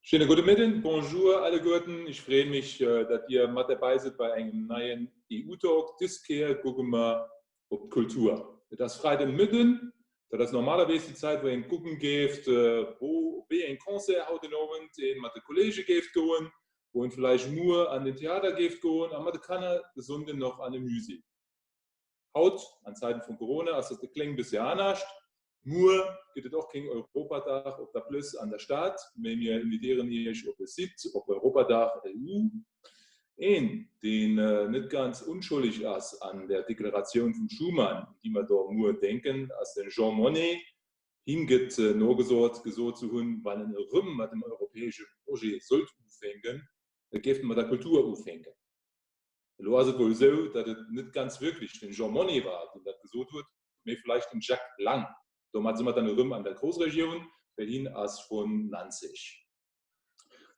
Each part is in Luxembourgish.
Schéine gudde Midden, Bonjour alleguerten. Ech freeë mech, datt Dir mat derbäi sidd bei engem neien EU-Talk. Dës Kéier kucke mer op d'Kultur. Et ass Freiden Mëtten, dat ass normalerweis déi Zäit, wou een kucken géif, wou, op wéi een Concert haut den Owend een mat de Kollege géif goen, wou een vläicht muer an den Theater géif goen a mat de Kanner de Sonnden nach an e Musée. Haut, an Zäiten vun Corona, ass dat e kléng bëssi anescht. Muer gëtt et och kéng Europadag op der Plëss an der Stad, mee mir invitéieren Iech op e Site op Europadag EU. Een, deen net ganz onscholleg ass an der Deklaratioun vum Schuman, un déi mer do muer denken, ass de Jean Monnet. Him gëtt nogesot, gesot ze hunn, wann en erëm mat dem europäesche Projet sollt ufänken, e géif mat der Kultur ufänken. Elo ass et wuel esou, datt et net ganz wierklech den Jean Monnet war, deen dat gesot huet, mee vläicht den Jack Lang. Domat si mer dann erëm an der Groussregioun, well hien ass vun Nanzeg.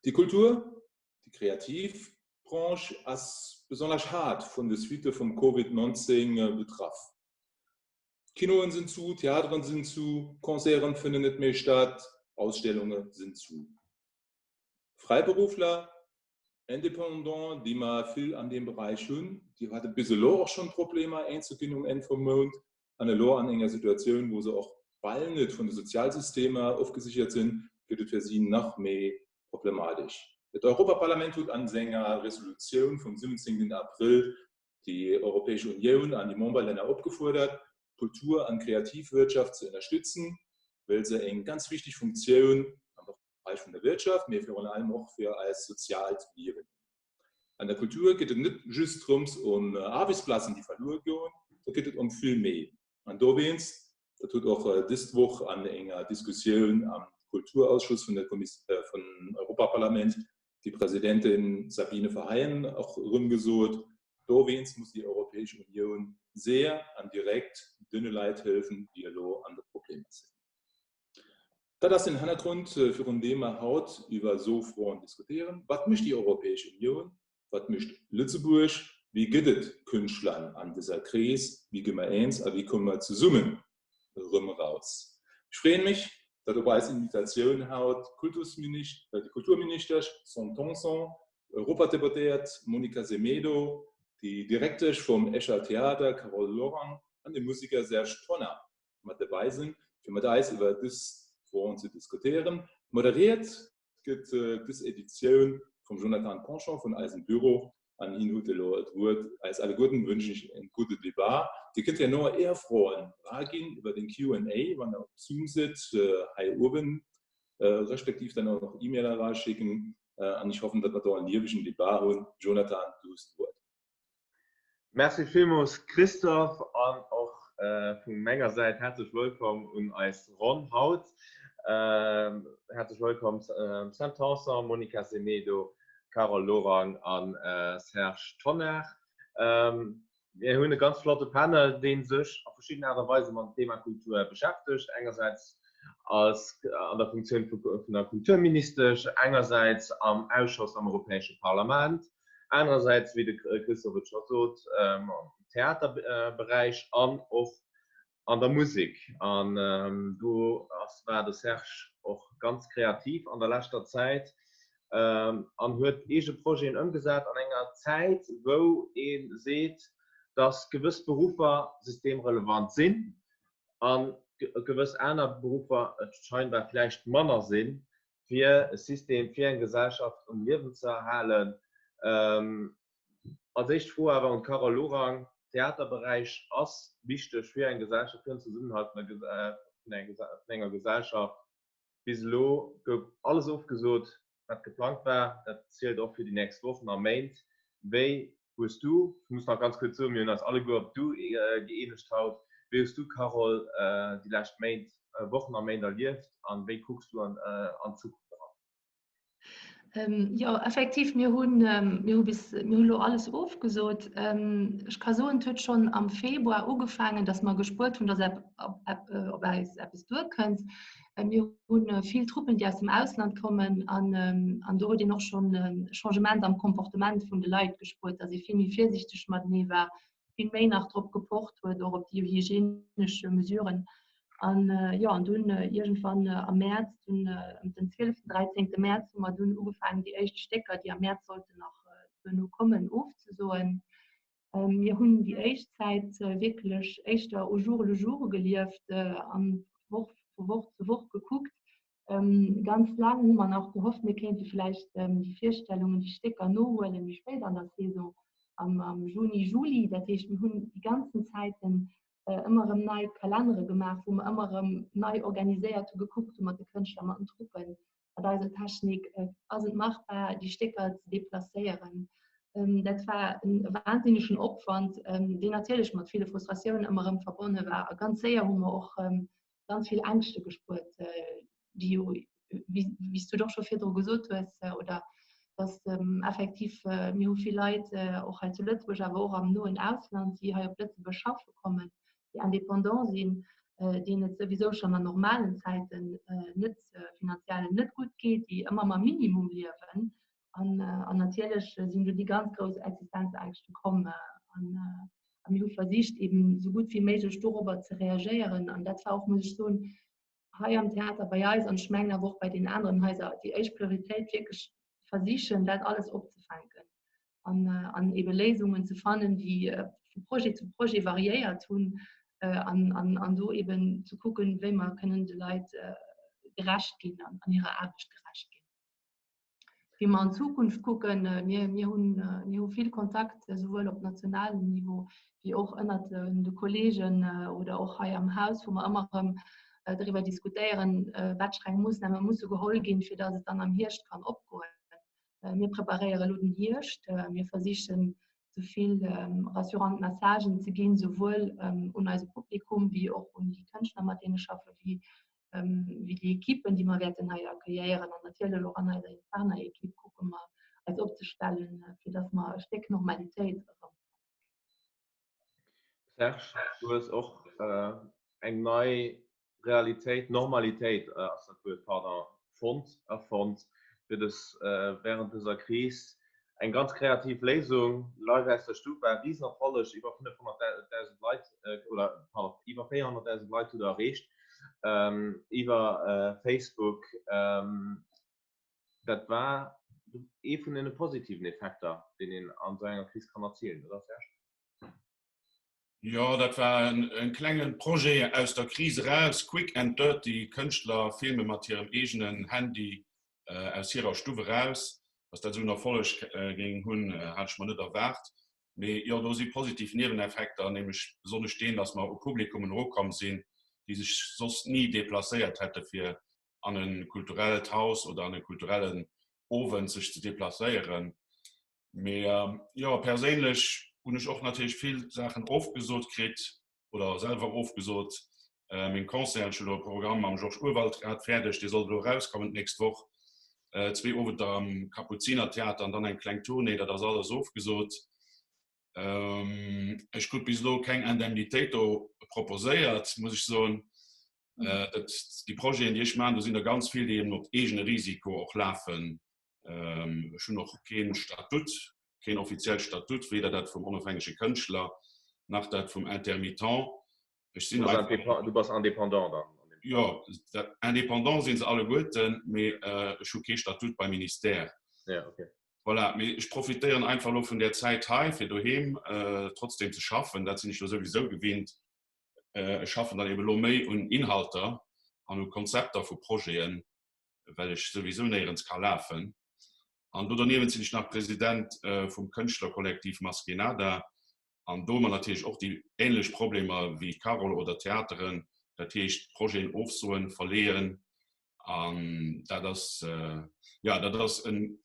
Déi Kultur, déi kreativ Branche ass besonnesch haart vun de Suitte vum Covid 19 betraff. D'Kinoen sinn zu, Theateren sinn zu, Concerten fënnen net méi statt, Ausstellunge sinn zu. Fräiberuffler, Indépendant, déi mer vill an deem Beräich hunn, déi hate bis elo och schonn Problemer eens ze ginn um Enn vum Mount an elo an enger Situatioun, wou se och bal net vun de Sozialsystemer ofgesichert sinn, gëtt et fir si nach méi problematesch. D'Europaparlament huet a senger Resolutioun vum 17 Abrëll déi Europäesch Unioun an déi Memberlänner opgefuerdert, d'Kultur an d'Kreativwirtschaft ze ënnerstützen, well se eng ganz wichteg Funktioun am Beräich vun der Wirtschaft, mee virun allem och fir eist soziaalt Liewen. An der Kultur geet et net just drëms ëm Aarbechtsplazen, déi verluer goen, do geet et ëm vill méi. An dowéinst, dat huet och dës Woch an enger Diskussioun am Kulturausschuss vun der vum Europaparlament déi Presidentin Sabine Verheyen och erëm gesot, dowéinst muss déi Europäesch Unioun séier an direkt dene Leit hëllefen, déi elo an de Problemer sinn. Dat ass den Hannergrond, virun deem mer haut iwwer esou Froen diskutéieren, Wat mécht déi Europäesch Unioun? Wat mécht Lëtzebuerg? Wéi gëtt et Kënschtlern an dëser Kris? Wéi gi mer eens a wéi komme mer zesummen erëm eraus? Ech freeën mech, datt op eis Invitatioun haut déi Kulturministesch Sam Tanson, d'Europadeputéiert Monica Semedo, déi Direktesch vum Escher Theater Carole Lorang an de Museker Serge Tonnar mat derbäi sinn, fir mat eis iwwer dës Froen ze diskutéieren. Moderiert gëtt dës Editioun vum Jonathan Conchon vun eisem Büro an hien huet elo d'Wuert. Eis alleguerten wënschen ech en gudde Debat. Dir kënnt herno Är Froen eraginn iwwer den Q&A, wann der op Zoom sidd, hei uewen, respektiv dann och nach E-Mailer eraschicken an ech hoffen, datt mer do en liewegen Debat hunn. Jonathan, du hues d'Wuert. Merci villmools Christophe an och vu menger Säit häerzlech wëllkomm un eis Ronn haut. Häerzlech wëllkomm Sam Tanson, Monica Semedo, Carole Lorang a Serge Tonnar. Mir hunn e ganz flotte Panel, dee sech a verschidden Aart a Weise mam Thema Kultur beschäftegt. Engersäits als an der Funktioun vun der Kulturministesch, engersäits am Ausschoss am Europäesche Parlament, anerersäits, wéi de Christophe et scho sot, am Theaterberäich an och an der Musek. An do ass, war de Serge och ganz kreativ an der leschter Zäit an huet eege Projeten ëmgesat an enger Zäit, wou ee seet, dass gewëss Beruffer systemrelevant sinn a gewëss aner Beruffer et scheinbar vläicht manner sinn, fir e System, fir eng Gesellschaft um Liewen ze erhalen. Als éischt Fro awer un d'Carole Lorang, Theaterberäich ass wichteg fir eng Gesellschaft, fir den Zesummenhalt vun enger Gesellschaft. Bis elo gouf alles ofgesot, wat geplangt war. Dat zielt och fir déi nächst Wochen a Méint. Wéi hues du, ech muss nach ganz kuerz soen, mir hunn eis alleguer op du gëeenegt haut, wéi hues du, Carole, déi lescht Méint, Wochen a Méint erlieft an wéi kucks du an d'Zukunft eran? Jo, effektiv, mir hunn, mir hu bis, mir hu lo alles ofgesot. Ech ka soen, et huet schonn am Februar ugefaangen, datt mer gespuert hunn, datt op eis eppes duerkënnt. Mir hunn vill Truppen, déi aus dem Ausland kommen an, an do huet een och schonn e Changement am Comportement vun de Leit gespuert, datt ee vill méi virsiichteg matenee war, vill méi nach drop gepocht huet, och op déi hygienesch Mesuren. An jo, an dunn iergendwann am Mäerz, dunn ëm den 12., 13. Mäerz hu mer dunn ugefaangen, déi éischt Stécker, déi am Mäerz sollten nach duerno kommen, ofzesoen. Mir hunn déi éischt Zäit wierklech éischter au jour le jour gelieft an Woch vu Woch zu Woch gekuckt. Ganz laang hu mer nach gehofft, mir kéinte vläicht déi Virstellungen, déi Stécker nohuelen, méi spéit an der Saison, am Juni, Juli. Dat heescht, mir hunn déi ganzen Zäiten ëmmer erëm nei Kalennere gemaach, wou mer ëmmer erëm nei organiséiert hu, gekuckt hu mat de Kënschtler, mat den Truppen, mat eiser Technik, ass et machbar, déi Stécker ze deplacéieren. Dat war e wahnsinnegen Opwand, deen natierlech mat ville Frustratiounen ëmmer erëm verbonne war. A ganz séier hu mer och ganz vill Ängschte gespuert, déi jo, wéi s du et och scho virdru gesot hues, oder dass effektiv mir hu vill Leit och hei zu Lëtzebuerg, awer och am noen Ausland, déi hei op Lëtzebuerg schaffe kommen, déi indépendant sinn, deenen et souwisou schonn an normalen Zäiten net finanziell net gutt geet, déi ëmmer mam Minimum liewen. An, an natierlech sinn do déi ganz grouss Existenzängschte komm. An, a mir hu versicht, eben esou gutt wéi méiglech dorobber ze reagéieren. An dat war och, muss ech soen, hei am Theater bei eis an ech mengen awer och bei den aneren Haiser déi éischt Prioritéit wierklech versichen, dat alles opzefänken an, an ebe Léisungen ze fannen, déi vu Projet zu Projet variéiert hunn an, an, an do eben ze kucken, wéi mer kënnen de Leit gerecht ginn an, an hirer Aarbecht gerecht ginn. Wéi mer an d'Zukunft kucken, mir, mir hunn, mir hu vill Kontakt, souwuel op nationalem Niveau wéi och ënnert de Kolleegen oder och hei am Haus, wou mer ëmmer erëm driwwer diskutéieren, wat streng Moossname musse geholl ginn, fir datt et dann am Hierscht kann opgoen. Mir preparéiere elo den Hierscht. Mir versichen, esou vill rassurant Messagen ze ginn, souwuel un eise Publikum wéi och un déi Kënschtler, mat deene schaffe, wéi wéi déi Ekippen, déi mer wäerten hei accueilléieren an natierlech och an eiser interner Ekipp kucke mer eis opzestellen, fir datt mer e Stéck Normalitéit erëm. Serge, du hues och eng nei Realitéit, Normalitéit ass dat Wuert, pardon, fonnt, erfonnt fir dës, während dëser Kris. Eng ganz kreativ Léisung, Live aus der Stuff war e Risenerfolleg, iwwer 500.000 Leit, oder pardon, iwwer 400.000 Leit hutt Der erreecht iwwer Facebook. Dat war ee vun deene positiven Effekter, deen een an esou enger Kris kann erzilen, oder Serge? Jo, dat war en klengen Projet aus der Kris eraus, quick and dirty, Kënschtler filme mat hirem eegenen Handy aus hirer Stuff eraus. Dass dat esou en Erfolleg géing hunn, hat ech mer net erwaart. Mee jo, do si positiv Nieweneffekter, nämlech besonnesch deen, dass mer u Publikummen erukomm sinn, déi sech soss ni deplacéiert hätte fir an e kulturellt Haus oder an e kulturellen Owend sech ze deplacéieren. Mee jo, perséinlech hunn ech och natierlech vill Saachen ofgesot kritt oder selwer ofgesot. Meng Concerten, ech hunn elo e Programm mam Georges Urwald grad fäerdeg, dee sollt elo erauskommen d'nächst Woch. Zwee Owenter am Kapuzinertheater an dann eng kleng Tournée, dat ass alles ofgesot. Ech krut bis elo keng Indemnitéit do proposéiert, muss ech soen. Dat, déi Projeten, déi ech maachen, do sinn der ganz vill, déi eben op eegene Risiko och lafen. Ech hunn och kee Statut, keen offiziellt Statut, weder dat vum onofhängege Kënschtler nach dat vum Intermittent. Ech sinn einfach. Du bass Indépendant dann? Jo, indépendant si se alleguerten, mee ech hu kee Statut beim Ministère. Ja, okay. Voilà, mee ech profitéieren einfach elo vun där Zäit hei, fir doheem trotzdem ze schaffen. Dat sinn ech jo souwisou gewinnt. Ech schaffen dann eben elo méi un Inhalter an u Konzepter vu Projeten, well ech souwisou néierens ka lafen. An do doniewent sinn ech nach President vum Kënschtlerkollektiv Maskénada. An do hu mer natierlech och déi änlech Problemer wéi d'Carole oder d'Theateren, dat heescht Projeten ofsoen, verleeën. An dat ass, jo, dat ass e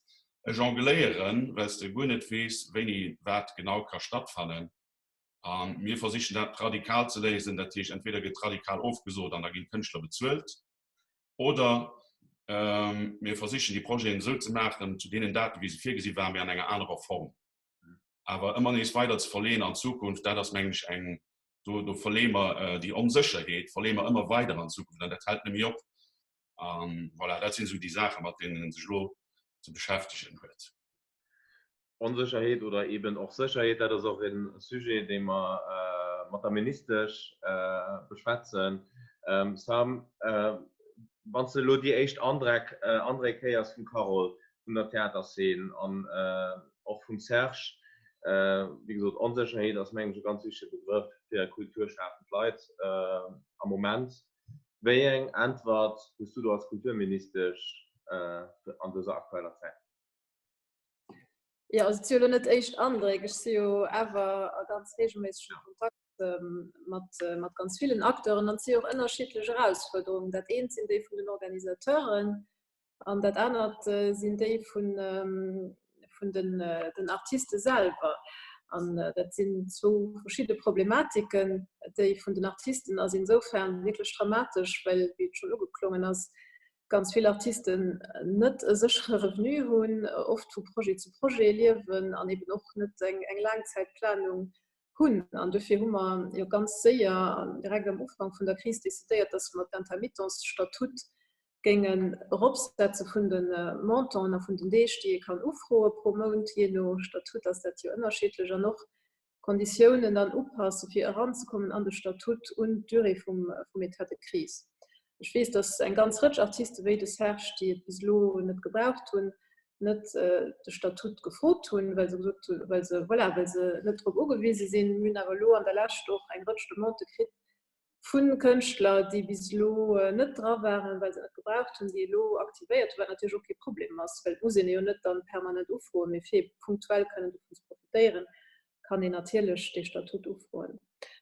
Jongléieren, well s de guer net weess, wéini wat genau ka stattfannen. A mir versichen dat radikal ze léisen, dat heescht entweder gëtt radikal ofgesot an da ginn d'Kënschtler bezuelt, Oder mir versichen déi Projeten esou ze maachen, zu deenen Daten, wéi se virgesi waren, mee an enger anerer Form. Awer ëmmer nees weider ze verleeën an d'Zukunft, dat ass, mengen ech, eng, do, do verleeë mer déi Onsécherheet, verleeë mer ëmmer weider an d'Zukunft an dat hält net méi op. A voilà, dat sinn esou déi Saachen, mat deenen ee sech elo ze beschäftegen huet. Onsécherheet oder eben och Sécherheet, dat ass och e Sujet, dee mer mat der Ministesch beschwätzen. Sam, wann s de elo déi éischt Andreck, Andréck héiers vum Carole, vun der Theaterzeen an och vum Serge, wéi gesot, Onsécherheet ass, mengen ech, e ganz wichtege Begrëff fir kulturschafend Leit am Moment. Wéi eng Äntwert hues du do als Kulturministesch an dëser aktueller Zäit? Jo, also et si jo elo net éischt Andréck. Ech si jo awer a ganz reegelméissegem Kontakt mat, mat ganz villen Acteuren an et si och ënnerschiddlech Erausfuerderungen. Dat eent sinn déi vun den Organisateuren an dat anert sinn déi vun, vun den, den Artiste selwer. An dat sinn zwou verschidde Problematiken. Déi vun den Artisten ass insoufern wierklech dramatesch, well, wéi et schonn ugeklongen ass, ganz vill Artisten net e séchere Revenu hunn, oft vu Projet zu Projet liewen an eben och net eng eng Laangzäitplanung hunn. An dofir hu mer jo ganz séier an direkt am Ufank vun der Kris decidéiert, dass mer d'Intermittents-Statut géingen eropsetze vun de Montanten a vun den Deeg, déi ee kann ufroe pro Mount. Jee no Statut ass dat jo ënnerschiddlech. An och Konditiounen dann upassen, fir eranzekommen an de Statut un d'Durée vum État de crise. Ech weess, datt eng ganz Rëtsch Artisten, wéi de Serge, déi et bis elo net gebraucht hunn, net de Statut gefrot hunn, well se gesot hunn, well se, voilà, well se net drop ugewise sinn. Mir hunn awer elo an der Lescht och eng Rëtsch Demandë kritt vu Kënschtler, déi bis elo net dra waren, well se et net gebraucht hunn, déi elo aktivéiert hunn, wat natierlech och kee Problem ass, well et muss een e jo net dann permanent ufroen, mee fir punktuell kënnen dovun ze profitéieren, kann een natierlech dee Statut ufroen.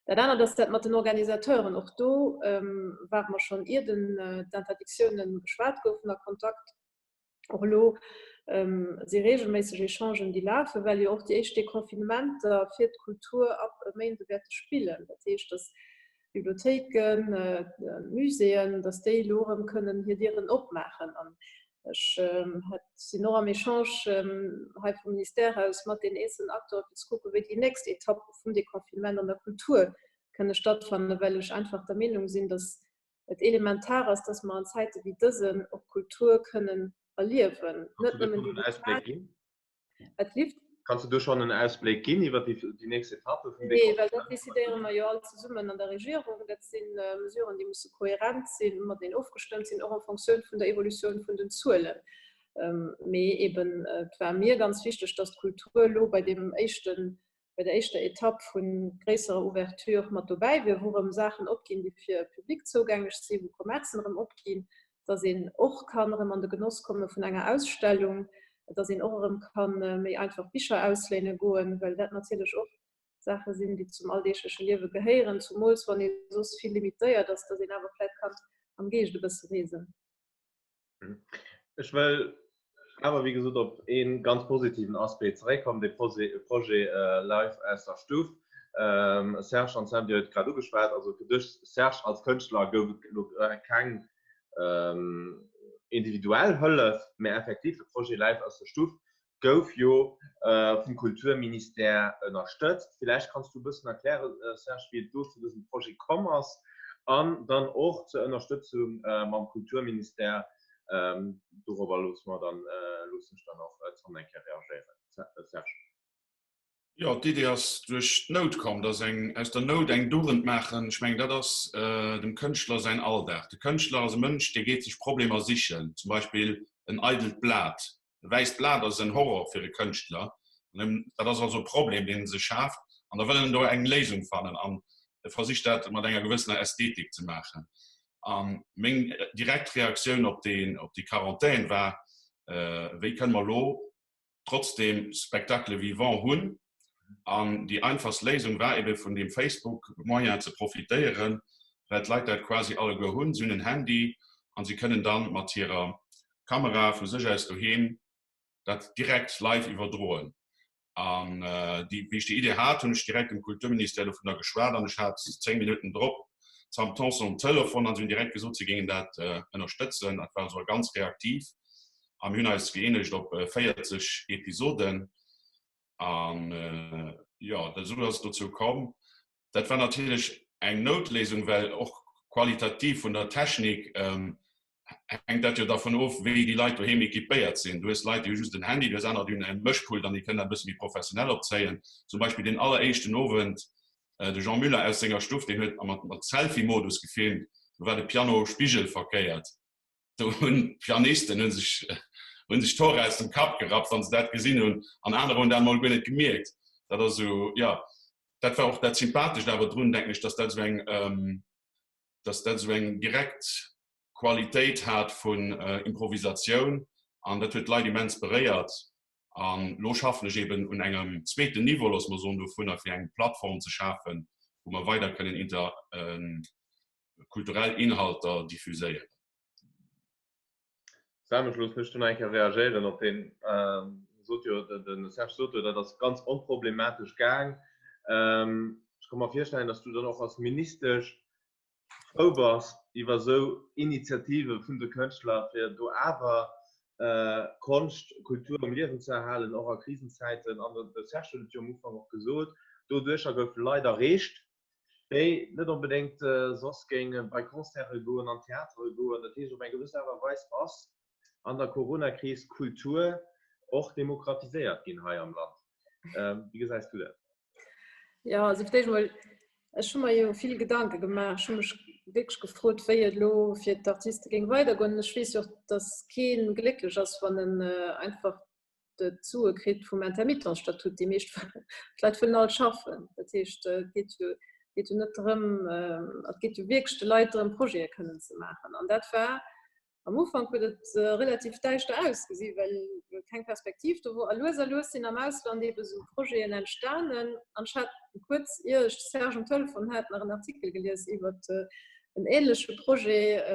Dat anert ass dat mat den Organisateuren. Och do ware mer schonn, ier d'Interdictiounen geschwat goufen, a Kontakt. Och elo si reegelméisseg Echangen, déi lafen, well jo och déi éischt Deconfinementer fir d'Kultur ab e Méinde wäerte spillen. Dat heescht, datt d'Bibliothéiken, d'Muséeën, datt déi elo erëm kënnen hir Dieren opmaachen. An ech sinn och am Echange hei vum Ministère aus mat den eenzelnen Acteuren, fir ze kucken, wéi déi nächst Etappe vum Deconfinement an der Kultur kënne stattfannen, well ech einfach der Meenung sinn, datt et elementar ass, dass mer an Zäite wéi dësen och Kultur kënnen erliewen. Net nëmmen déi Ausbléck ginn? Et lift. Kanns du do schonn en Ausbléck ginn iwwer déi nächst Etappe vum Nee, well dat decidéiere mer jo all zesummen an der Regierung. Dat si Mesuren, déi musse kohärent sinn, mateneen ofgestëmmt sinn, och en Fonctioun vun der Evolutioun vun den Zuelen. Mee eben, et war mir ganz wichteg, dass d'Kultur elo bei deem éischten bei der éischter Etapp vu gréisserer Ouverture mat dobäi wier, wou erëm Saachen opginn, déi fir Public zougänglech sinn, wou Commercen erëm opginn, dass een och kann erëm an de Genoss komme vun enger Ausstellung, dass een och erëm ka méi einfach Bicher ausléine goen, well dat natierlech och Saache sinn, déi zum alldeegleche Liewe gehéieren, zumools wann ee soss vill limitéiert ass, dass een awer vläicht kann am Geescht e bësse reesen. Ech wëll awer, wéi gesot, op ee ganz positiven Aspect zeréckkommen, dee Projet Live aus der Stuff. Serge an Sam, Dir hutt et grad ugeschwat, also fir dech, Serge, als Kënschtler gouf et elo keng individuell Hëllef, mä effektiv de Projet Live aus der Stuff gouf jo vum Kulturministère ënnerstëtzt. Villäicht kanns du e bëssen erklären, Serge, wéi et do zu dësem Projet komm ass an dann och zur Ënnerstëtzung mam Kulturministère. Dorobber loosse mer dann, loossen ech dann och d'Sam eng Kéier reagéieren. Serge. Jo, d'Idee ass duerch d'Nout komm, dass eng aus der Nout eng Dugend maachen. Ech mengen, dat ass dem Kënschtler säin Alldag. De Kënschtler ass e Mënsch, dee geet sech Problemer sichen, zum Beispill en eidelt Blat. E wäisst Blat ass en Horror fir e Kënschtler. Dat ass also e Problem, deen e sech schaaft, an da wëll en do eng Léisung fannen an e versicht dat mat enger gewëssener Ästhetik ze maachen. A meng direkt Reaktioun op déi Quarantän war, Wéi kënne mer elo trotzdem Spectacle vivant hunn? An déi einfachst Léisung war ebe vun deem Facebook-Moyen ze profitéieren, well d'Leit dat quasi alleguer hunn. Si hunn en Handy an si kënnen dann mat hirer Kamera vu sech aus doheem dat direkt live iwwerdroen. An déi, wéi ech déi Idee hat, hunn ech direkt dem Kulturministère dovunner geschwat an ech hat 10 Minutten drop d'Sam Tanson um Telefon an si hunn direkt gesot, si géingen dat ënnerstëtzen. Dat war also ganz reaktiv a mir hunn eis gëeenegt op 40 Episoden. An jo, esou ass et dozou komm. Dat war natierlech eng Noutléisung, well och qualitativ vun der Technik hänkt dat jo dervun of, wéi déi Leit doheem equipéiert sinn. Du hues Leit, déi hu just en Handy, du hues aner, déi hunn e Mëschpult an déi kënnen dat e bësse méi professionell opzéien. Zum Beispill deen alleréischten Owend, de Jean Müller aus senger Stuff, deen huet mat Selfie-Modus gefilmt. Do war de Piano spigelverkéiert. Do hunn d'Pianisten hu sech hu sech d'Hoer aus dem Kapp gerappt, wann se dat gesinn hunn, an anerer hunn dat emol guer net gemierkt. Dat ass esou, jo, dat war och dat Sympathescht awer drun, denken ech, dass dat esou eng, dass dat esou eng direkt Qualitéit hat vun Improvisatioun an dat huet d'Leit immens beréiert. An elo schaffen ech eben un engem zweeten Niveau, loosse mer soen, dovunner, fir eng Plattform ze schafen, wou mer weider kënnen inter kulturell Inhalter diffuséieren. Sam, ech loosse mech do nach eng Kéier reagéieren op deen, sot jo, de Serge sot jo, dat ass ganz onproblematesch gaang. Ech ka mer virstellen, datt s du dann och als Ministesch frou bass iwwer esou Initiative vun de Kënschtler, fir do awer Konscht, Kultur um Liewen ze erhalen, och a Krisenzäiten. An de Serge huet et jo am Ufank och gesot, doduercher goufe Leit erreecht, déi net onbedéngt soss géinge bei Concerte goen, an Theatere goen. Dat heescht, op eng gewëss Aart a Weis ass an der Coronakris Kultur och demokratiséiert ginn hei am Land. Wéi gesäis du dat? Ja, also fir d'éischt emol, ech hu mer jo vill Gedanke gemaach. Ech hu mech wierklech gefrot, wéi et elo fir d'Artiste géing weidergoen. Ech weess jo och, datt kee glécklech ass, wann en einfach d'Sue kritt vum Intermittentstatut. Déi meescht Leit wëllen all schaffen. Dat heescht, et geet jo, geet jo net drëm, et geet jo wierklech de Leit drëm, Projete kënnen ze maachen. An dat war Am Ufank huet et relativ däischter ausgesi well keng Perspektiv do wor. A lues a lues sinn am Ausland ebe sou Projeten entstanen. An ech hat kuerz ier ech de Serge um Telefon hat nach en Artikel gelies iwwer en änleche Projet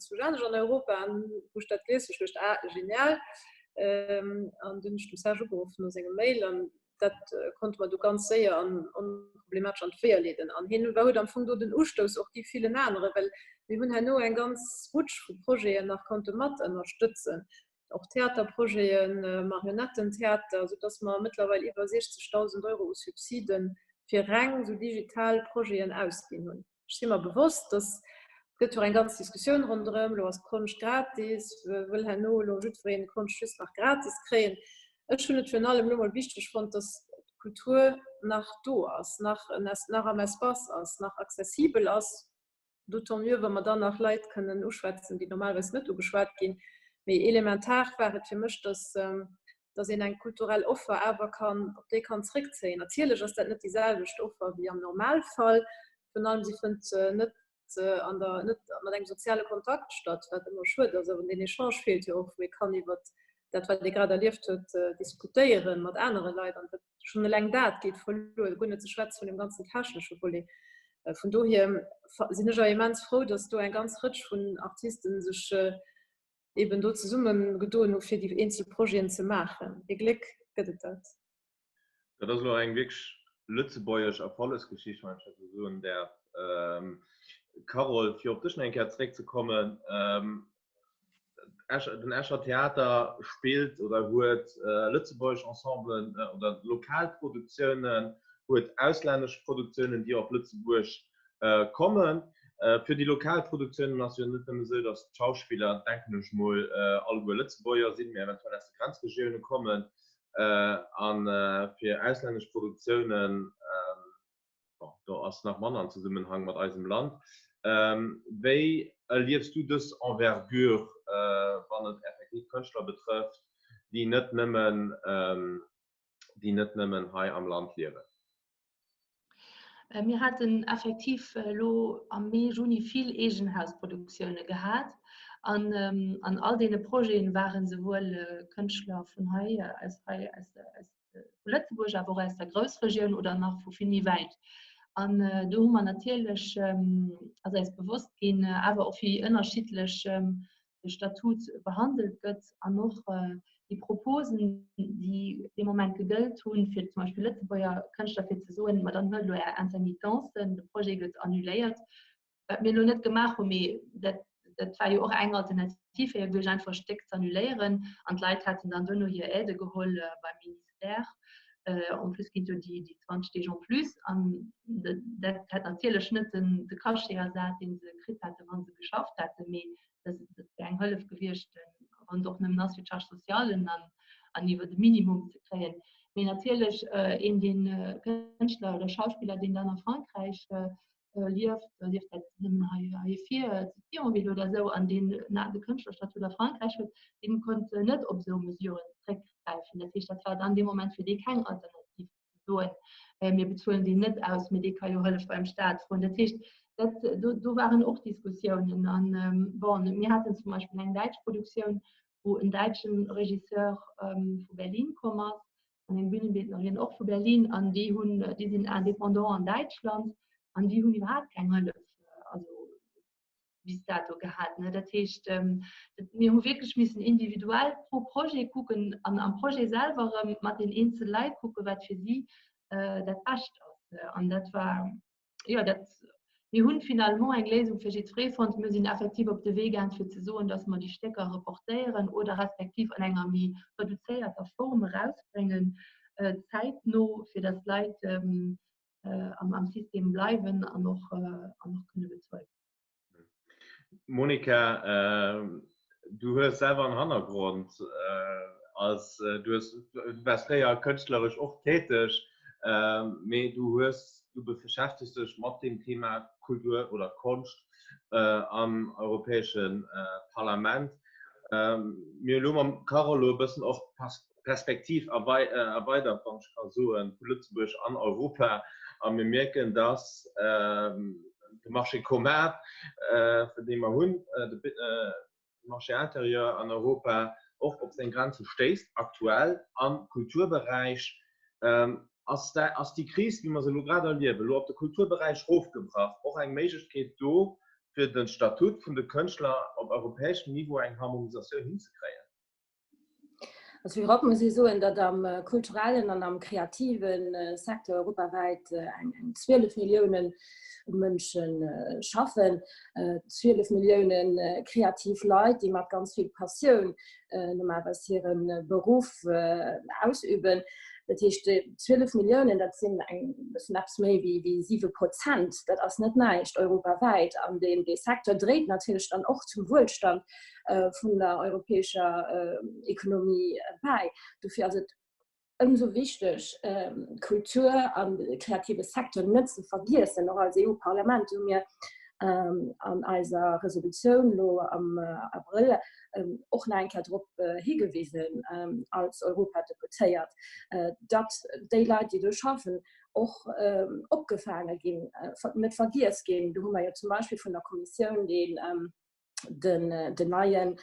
zu anescht an Europa. An wou ech dat gelies hu, ech geduecht, ah genial. An dunn hunn ech dem Serge ugeruff no sengem Mail an dat konnte mer du ganz séier an onproblematesch an d'Weeër leeden. An hien huet am Fong do den Ustouss och gi villen aneren, well mir hunn herno eng ganz Rutsch vu Projeten nach konnte mat ënnerstëtzen, och Theaterprojeten, Marionettentheater, soudass mer mëttlerweil iwwer 60.000 Euro u Subside fir reng esou digital Projeten ausginn hunn. Ech si mer bewosst, dass et gëtt jo eng ganz Diskussioun ronderëm, elo ass d'Konscht gratis, wëll herno elo jiddwereen d'Konscht just nach gratis kréien. Ech hunn et virun allem elo mol wichteg fonnt, dass d'Kultur nach do ass, nach, nach am Espace ass, nach accessibel ass, d'autant mieux, wa mer dann nach Leit kënnen uschwätzen, déi normalerweis net ugeschwat ginn. Mee elementar war et fir mech, dass, dass een eng kulturell Offer awer kann, op déi kann zréckzéien. Natierlech ass dat net déi selwecht Offer wéi am Normalfall. Virun allem si fënnt net an der, net mat engem soziale Kontakt statt, wat ëmmer schued ass. Awer deen Echange feelt jo och, wou ee kann iwwer dat, wat ee grad erlieft huet, diskutéiere mat anere Leit. An dat, schonn eleng dat geet verluer, guer net ze schwätze vun dem ganzen technesche Volet. Vun dohier sinn ech awer immens frou, dass do eng ganz Rëtsch vun Artisten sech eben do zesummen gedoen hu fir déi eenzel Projeten ze maachen. Ee Gléck gëtt et dat. Dat ass elo eng wierklech lëtzebuergesch Erfollegsgeschicht, wann ech dat esou soen däerf. Carole, fir op dech nach eng Kéier zeréckzekommen, den Escher Theater spillt oder huet lëtzebuergesch Ensemblen oder lokal Produktiounen, huet auslännesch Produktiounen, déi op Lëtzebuerg kommen. Fir déi lokal Produktiounen ass jo net nëmme esou, datt d'Schauspiller, denken ech mol, alleguer Lëtzebuerger sinn, mee eventuell aus de Grenzregioune kommen. A fir auslännesch Produktiounen, bon, do ass nach manner an Zesummenhang mat eisem Land. Wéi erliefs du dës Envergure, wann et effektiv Kënschtler betrëfft, déi net nëmmen, déi net nëmmen hei am Land liewen? Äh, mir haten effektiv elo am Mee, Juni vill Eegenhausproduktioune gehat. An, ähm, an all deene Projeten waren souwuel äh, Kënschtler vun hei, äh, aus hei, aus, aus vu Lëtzebuerg, awer och aus der Groussregioun oder nach vu vill méi wäit. An äh, do hu mer natierlech ähm, ass eis bewosst ginn, äh, awer och wéi ënnerschiddlech ähm, de Statut behandelt gëtt an och déi Proposen, déi dee Moment gegëllt hunn, fir zum Beispill Lëtzebuerger Kënschtler fir ze soen, ma dann huelt elo Är Intermittencen, de Projet gëtt annuléiert, wat mir elo net gemaach hunn, mee dat, dat war jo och eng Alternativ, fir duerch einfach Stéck ze annuléieren an d'Leit hätten dann duerno hir Aide geholl beim Ministère. En plus ginn jo déi 20 Deeg en plus an dat hätt natierlech net den de Cachet ersat, dee se kritt hätten, wa se geschafft hätten, mee dat wär eng Hëllef gewiescht, wann et och nëmmen ass fir d'Charge sociale an an iwwer de Minimum ze kréien. Mee natierlech een deen Kënschtler oder Schauspiller, deen dann a Frankräich lieft, lieft dat nëmmen hei. dee fir Thionville oder esou an deen de Kënschtlerstatut a Frankräich huet, dee konnt net op esou Mesuren zréckgräifen. Dat heescht, dat war dann dee Moment fir dee keng Alternativ ze soen, mir bezuelen deen net aus, mee dee ka jo Hëllef beim Staat froen. Dat heescht, dat, do, do waren och Diskussiounen. An bon, mir haten zum Beispill eng däitsch Produktioun, wou en däitschen Regisseur vu Berlin komm ass an eng Bühnenbildnerin och vu Berlin an déi hunn, déi sinn indépendant an Däitschland an déi hunn iwwerhaapt keng Hëllef also bis dato gehat. Ne? Dat heescht, ähm, mir hu wierklech missen individuell pro Projet kucken an am Projet selwer erëm mat den eenzel Leit kucken, wat fir si äh, dat Bescht ass. An dat war jo, dat, mir hunn finalement eng Léisung fir jiddweree fonnt. Mir sinn effektiv op de Wee gaang, fir ze soen, dass mer déi Stécker reportéieren oder respektiv an enger méi reduzéierter Form erausbréngen, zäitno, fir dass d'Leit am System bleiwen an och kënne bezuelt ginn. Monika, du hues selwer en Hannergrond als, du hues, du waars fréier kënschtleresch och täteg, mee du hues, du beschäftegs dech mat dem Thema Kultur oder Konscht am Europäesche Parlament. Mir hu lo mam Carole lo e bëssen och Perspektiv erweidert, wann ech ka soen, vu Lëtzebuerg an Europa. A mir mierken, dass de Marché commun, dee mer hunn, de Marché intérieur an Europa, och op seng Grenze stéisst aktuell am Kulturberäich. Ass déi Kris, wéi mer se elo grad erliewen, elo op de Kulturberäich erofgebrach, och eng Méiglechkeet do, fir de Statut vun de Kënschtler op europäeschem Niveau eng Harmonisatioun hinzekréien? Also virop muss ee soen, datt am kulturellen an am kreative Secteur europawäit eng 12 Millioune Mënsche schaffen. 12 Millioune kreativ Leit, déi mat ganz vill Passioun normalerweis hire Beruff ausüben. Dat heescht, 12 Milliounen, dat sinn eng bëssen eppes méi wéi 7 Prozent. Dat ass net näischt europawäit. An dee Secteur dréit natierlech dann och zum Wuelstand vun der europäescher Ekonomie bäi. Dofir ass et ëmsou wichteg, d'Kultur an de kreative Secteur net ze vergiessen. Och als EU-Parlament hu mir an eiser Resolutioun elo am Abrëll och nach eng Kéier drop higewisen als Europadeputéiert, datt déi Leit, déi do schaffen, och opgefaange ginn, net vergiess ginn. Do hu mer jo zum Beispill vun der Kommissioun deen den, den neien,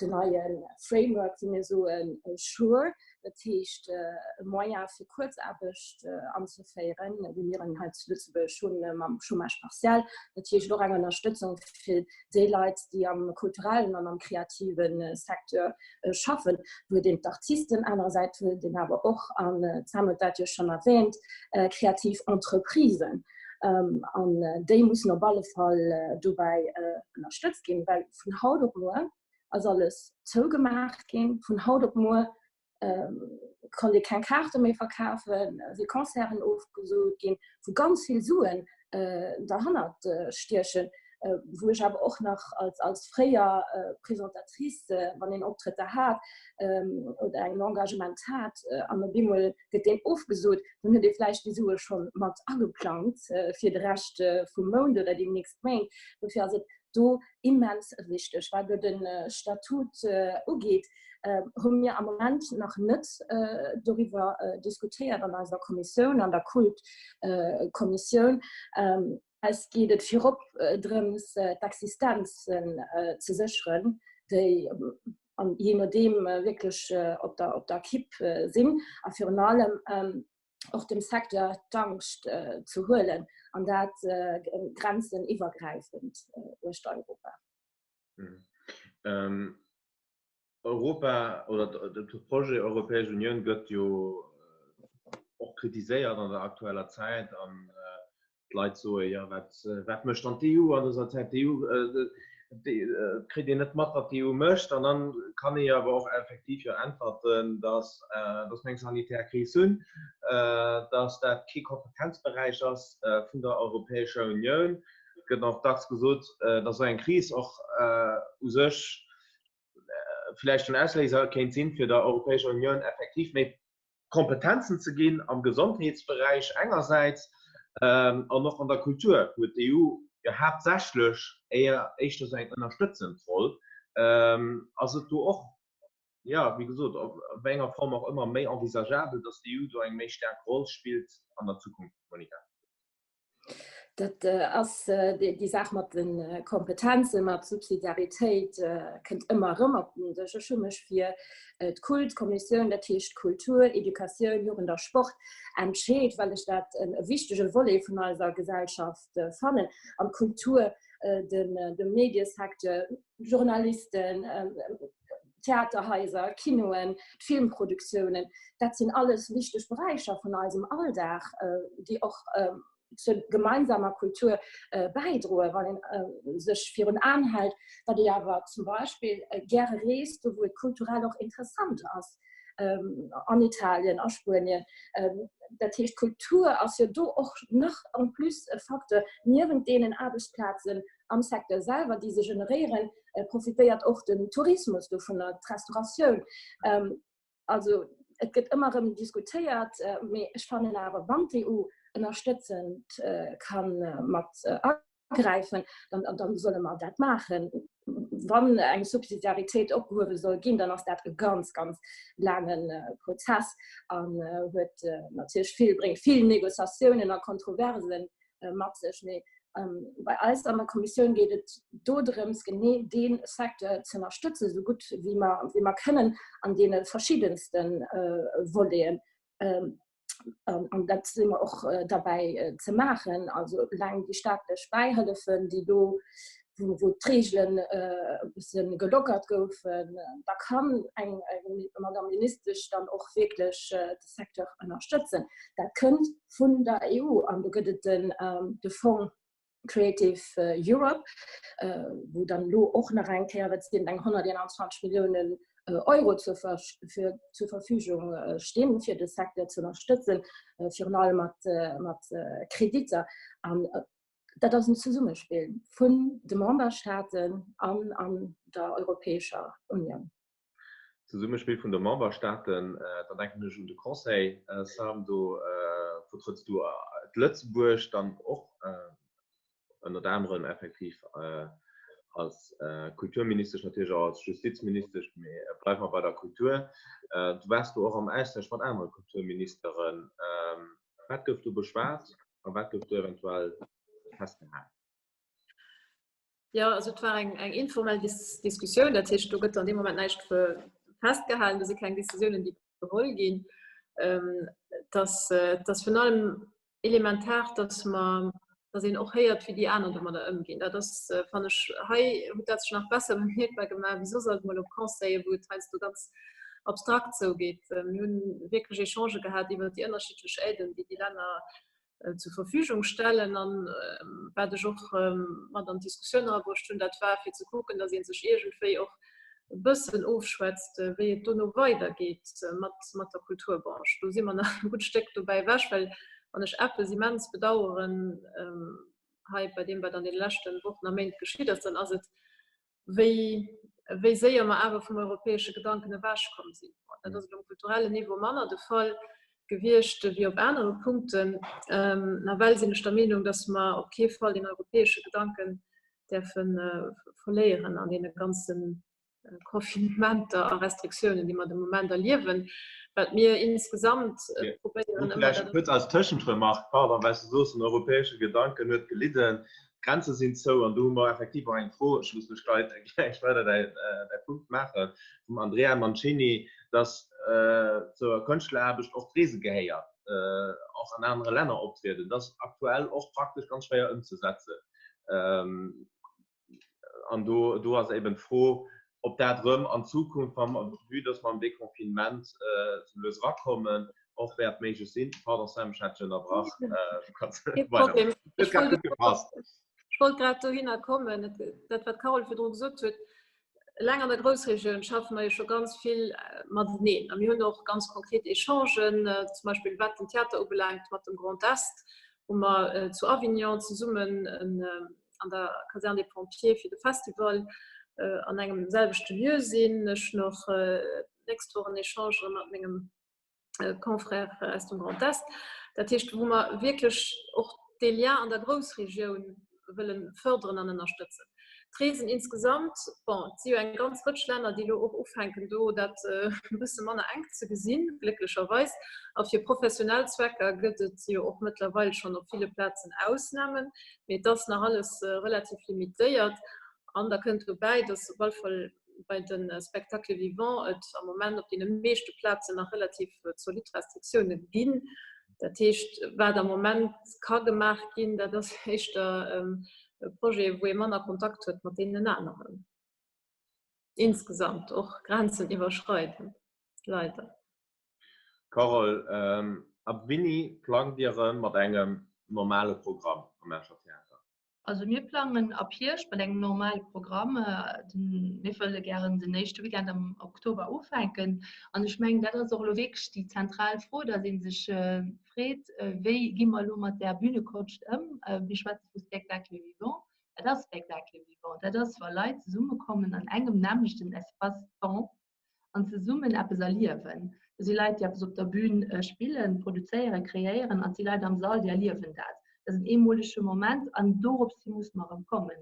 den neien Framework, wéi mir soen, SURE, dat heescht e Moyen fir Kuerzaarbecht anzeféieren, wéi mir en hei zu Lëtzebuerg hunn mam Chômage partiel. Dat heescht och eng Ënnerstëtzung fir déi Leit, déi am kulturellen an am kreative Secteur schaffen. Do huet een d'Artisten, anerersäits huet een awer och, an d'Sam huet dat jo schonn erwähnt, kreativ Entreprisen. An déi mussen op alle Fall dobäi ënnerstëtzt ginn, well vun haut op muer ass alles zougemaach ginn. Vun haut op muer konnt ee keng Kaarte méi verkafen, si Concerten ofgesot ginn, wou ganz vill Suen derhannert stiechen, wou ech awer och nach als, als fréier Presentatrice, wann een Optrëtter hat oder en Engagement hat an op eemol gëtt deen ofgesot, dann huet ee vläicht déi Sue scho mat ageplangt fir de Rescht vum Mount oder déi nächst Méint. Dofir ass et do immens wichteg. Wat elo de Statut ugeet, hu mir am Moment nach net doriwwer diskutéiert an eiser Kommissioun, an der Kultkommissioun. Eis geet et virop drëms, d'Existenzen ze sécheren, déi an jee nodeem wierklech op der, op der Kipp sinn a virun allem och dem Secteur d'Angscht ze huelen an dat grenzeniwwergräifend uechter Europa. Europa oder de Projet Europäesch Unioun gëtt jo och kritiséiert an der aktueller Zäit an d'Leit soe jo wat wat mécht dann d'EU an dëser Zäit? D'EU kritt een net mat wat d'EU mécht an dann kann ee jo awer och effektiv jo äntwerten, datt datt mir eng sanitär Kris hunn, datt dat kee Kompetenzberäich ass vun der Europäescher Unioun. Et gëtt och dacks gesot, datt esou eng Kris och u sech vläicht en Ausléiser kéint sinn, fir der Europäescher Unioun effektiv méi Kompetenzen ze ginn am Gesondheetsberäich engersäits an och an der Kultur huet d'EU. Jo haaptsächlech éier éischter esou eng ënnerstëtzend Roll. Ass et do och, jo, wéi gesot, op wéi enger Form och ëmmer méi envisageabel, datt d'EU do eng méi staark Roll spillt an der Zukunft, Monica? Dat ass déi Saach mat de Kompetenzen, mat Subsidiaritéit kënnt ëmmer erëm op den Dësch. Ech hu mech fir d'Kultkommissioun, dat heescht Kultur, Educatioun, Jugend a Sport, entscheet, well ech dat e wichtege Volet vun eiser Gesellschaft fannen. An d'Kultur, de Mediesecteur, Journalisten, Theaterhaiser, Kinoen, d'Filmproduktiounen, dat sinn alles wichteg Beräicher vun eisem Alldag, déi och zur gemeinsamer Kultur bäidroen. Wann een sech virun Aen hält, datt ee awer zum Beispill gäre reest, do wou et kulturell och interessant ass, an Italien, a Spuenien. Dat heescht, d'Kultur ass jo do och nach en plus e Facteur, niewent deenen Aarbechtsplazen am Secteur selwer, déi se generéieren, profitéiert och den Tourismus dovunner, d'Restauratioun. Also et gëtt ëmmer erëm diskutéiert, mee ech fannen awer, wann d'EU ënnerstëtzend ka mat agräifen, dann, dann solle mer dat maachen. Wann eng Subsidiaritéit opgehuewe soll ginn, dann ass dat e ganz, ganz laange Prozess an huet natierlech vill, bréngt vill Négociatiounen a Kontroversen mat sech. Mee bei eis an der Kommissioun geet et do drëms, genee dee Secteur ze ënnerstëtzen, esou gutt wéi mer, wéi mer kënnen an deene verschiddenste Voleten. An dat si mer och derbäi ze maachen. Also eleng déi staatlech Bäihëllefen, déi do, wou d'Reegelen e bësse gelockert goufen, da kann eng Madamm Ministesch dann och wierklech de Secteur ënnerstëtzen. Dat kënnt vun der EU an do gëtt et den de Fong Creative Europe, wou dann elo och nach eng Kéier, wat sinn eng 121 Milliounen Euro zur, fir, zur Verfügung stinn, fir de Secteur ze ënnerstëtzen, virun allem mat, mat Kreditter. An dat ass en Zesummespill vun de Memberstaaten an an der Europäescher Unioun. Zesummespill vun de Memberstaaten, dann denken ech un de Conseil, Sam, do vertrëtts du d'Lëtzebuerg dann och ënnert anerem effektiv als Kulturministesch, natierlech och als Justizministesch, mee bleiwe mer bei der Kultur. Du waars do och am Austausch mat anere Kulturministeren. Wat gouf do beschwat a wat gouf do eventuell festgehalen? Jo, also et war eng, eng informell Dis Diskussioun, dat heescht, do gëtt an deem Moment näischt festgehalen, do si keng Decisiounen, déi geholl ginn. Ähm, dass, dass virun allem elementar, dass mer, dass een och héiert, wéi déi aner domadder ëmginn. Dat ass, fannen ech, hei huet dat sech nach besser bemierkbar gemaach wéi soss alt mol op Conseile, wou et heiansdo ganz abstrakt zougeet. Mir hunn wierklech Echangë gehat iwwer déi ënnerschiddlech Aiden, déi déi Länner zur Verfügung stellen. An wat ech och mat an d'Diskussioun erabruecht hunn, dat war fir ze kucken, datt ee sech iergendwéi och e bëssen ofschwätzt, wéi et dono weidergeet mat, mat der Kulturbranche. Do si mer nach e gutt Stéck dobäi ewech, well wann ech eppes immens bedaueren hei bei deem, wat an deene leschte Wochen a Méint geschitt ass, dann ass et, wéi, wéi séier mer awer vum europäesche Gedanken ewechkomm sinn. Dat ass elo um kulturellen Niveau manner de Fall gewiescht wéi op anere Punkten. Nawell sinn ech der Meenung, datt mer op kee Fall deen europäesche Gedanken däerfe verléieren an deene ganze Confinementer a Restriktiounen, déi mer de Moment erliewen, wat mir insgesamt probéieren ëmmer. Vläicht kuerz als Tëschentremark, pardon, well s de soos, den europäesche Gedanken huet gelidden. D'Grenze sinn zou an do hu mer effektiv och eng Fro, ech loosse dech gläich weider däi Punkt maachen, vum Andrea Mancini, dass zur Kënschtler-Aarbecht och d'Reese gehéiert, och an anere Länner optrieden. Dat ass aktuell och praktesch ganz schwéier ëmzesetzen. An do, do ass eben d'Fro, ob dat erëm an Zukunft, wa mer, vue dass mer am Deconfinement sou lues erakommen, och wäert méiglech sinn. Pardon Sam, ech hat dech ënnerbrach. Du kanns weidermaachen. Huet grad gutt gepasst. Ech wollt grad dohinner kommen, dat wat d'Carole virdru gesot huet, eleng an der Groussregioun schaffe mer jo scho ganz vill mateneen a mir hunn och ganz konkret Echangen, zum Beispill wat den Theater ubelaangt mat dem Grand Est, wou mer zu Avignon zesummen an der Caserne des Pompiers fir de Festival an engem selwechte Lieu sinn. Ech hunn och d'nächst Woch en Echange mat mengem Confrère aus dem Grand Est. Dat heescht, wou mer wierklech och dee Lien an der Groussregioun. wëlle fërderen an ënnerstëtzen. D'Reesen insgesamt, bon, et si jo eng ganz Rëtsch Länner, déi elo och ufänken, do dat e bësse manner enk ze gesinn, glécklecherweis. A fir professionell Zwecker gëtt et jo och mëttlerweil schonn op ville Plazen Ausnamen, mee et ass nach alles relativ limitéiert. An da kënnt dobäi, dass op alle Fall bei de Spectacles vivants et am Moment op deene meeschte Plazen nach relativ zolidd Restriktioune ginn. Dat heescht, wat am Moment ka gemaach ginn, dat ass éischter e Projet, wou ee manner Kontakt huet mat deenen aneren. Insgesamt och grenzeniwwerschreidend, leider. Carole, ab wéini plangt Dir erëm mat engem normale Programm am Escher Theater? Also mir plangen ab Hierscht mat engem normale Programm. Mir wëlle gären den éischte Weekend am Oktober ufänken. An ech mengen, dat ass och elo wierklech déi zentral Fro, datt ee sech freet, Wéi gi mer elo mat där Bühnekonscht ëm? Mir schwätze vu Spectacle vivant. Wat ass Spectacle vivant? Dat ass, wa Leit zesummekommen an engem nämmlechten Espace-temps an zesummen eppes erliewen. Do si Leit, déi eppes op der Bühn spillen, produzéieren, kreéieren an et si Leit am Sall, déi erliewen dat. Dat ass en eemolege Moment an dorops hi musse mer erëm kommen.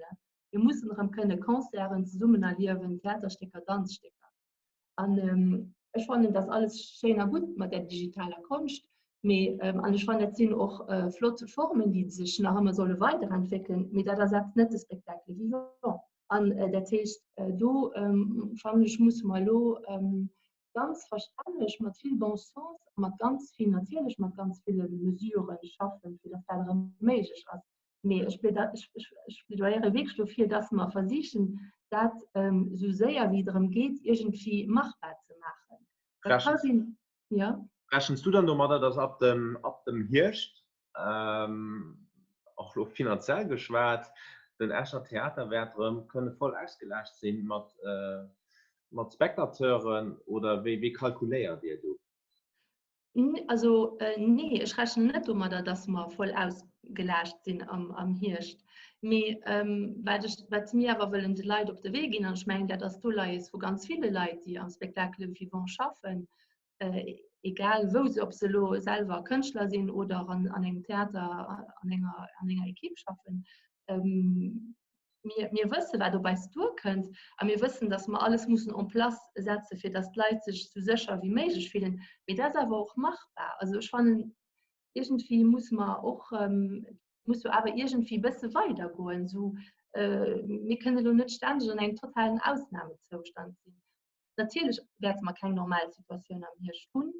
Mir mussen erëm kënne Concerten zesummen erliewen, Theaterstécker, Danzstécker. An ech fannen, dat ass alles schéin a gutt mat där digitaler Konscht, mee an ech fannen, dat sinn och flott Formen, déi sech nach ëmmer solle weiderentwéckelen, mee dat ersetzt net de Spectacle vivant. An dat heescht, do fannen ech, musse mer elo ganz verstänneg, mat vill Bon sens a mat ganz vill, natierlech mat ganz ville Mesuren schaffen, fir datt dat erëm méiglech ass. Mee ech plädoyere wierklech dofir, datt mer versichen, dat esou séier wéi et erëm geet iergendwéi machbar ze maachen. Dat ka sinn, jo. Rechens du dann domadder, datt ab dem, ab dem Hierscht, och elo finanziell geschwat, den Escher Theater wäert erëm kënne voll ausgelaascht sinn mat, mat Spectateuren oder wéi, wéi kalkuléiert Dir do? Also nee, ech rechnen net domadder, datt mer voll ausgelaascht sinn am, am Hierscht. Mee wat ech, wat mir awer wëllen de Leit op de Wee ginn, an ech mengen dat ass d'Uleies vu ganz ville Leit, déi am Spectacle vivant schaffen, egal wou se, ob se elo selwer Kënschtler sinn oder an, an engem Theater an enger, an enger Ekipp schaffen. Ähm, mir, mir wësse wat op eis duerkënnt a mir wëssen, datt mer alles mussen en place setze fir datt d'Leit sech sou sécher wéi méiglech fillen. Mee dat ass awer och machbar. Also ech fannen, iergendwéi musse mer och ähm, muss jo awer iergendwéi e bësse weidergoen. Sou, äh, mir kënnen elo net stänneg an engem totalen Ausnamezoustand sinn. Natierlech wäerte mer keng normal Situatioun am Hierscht hunn,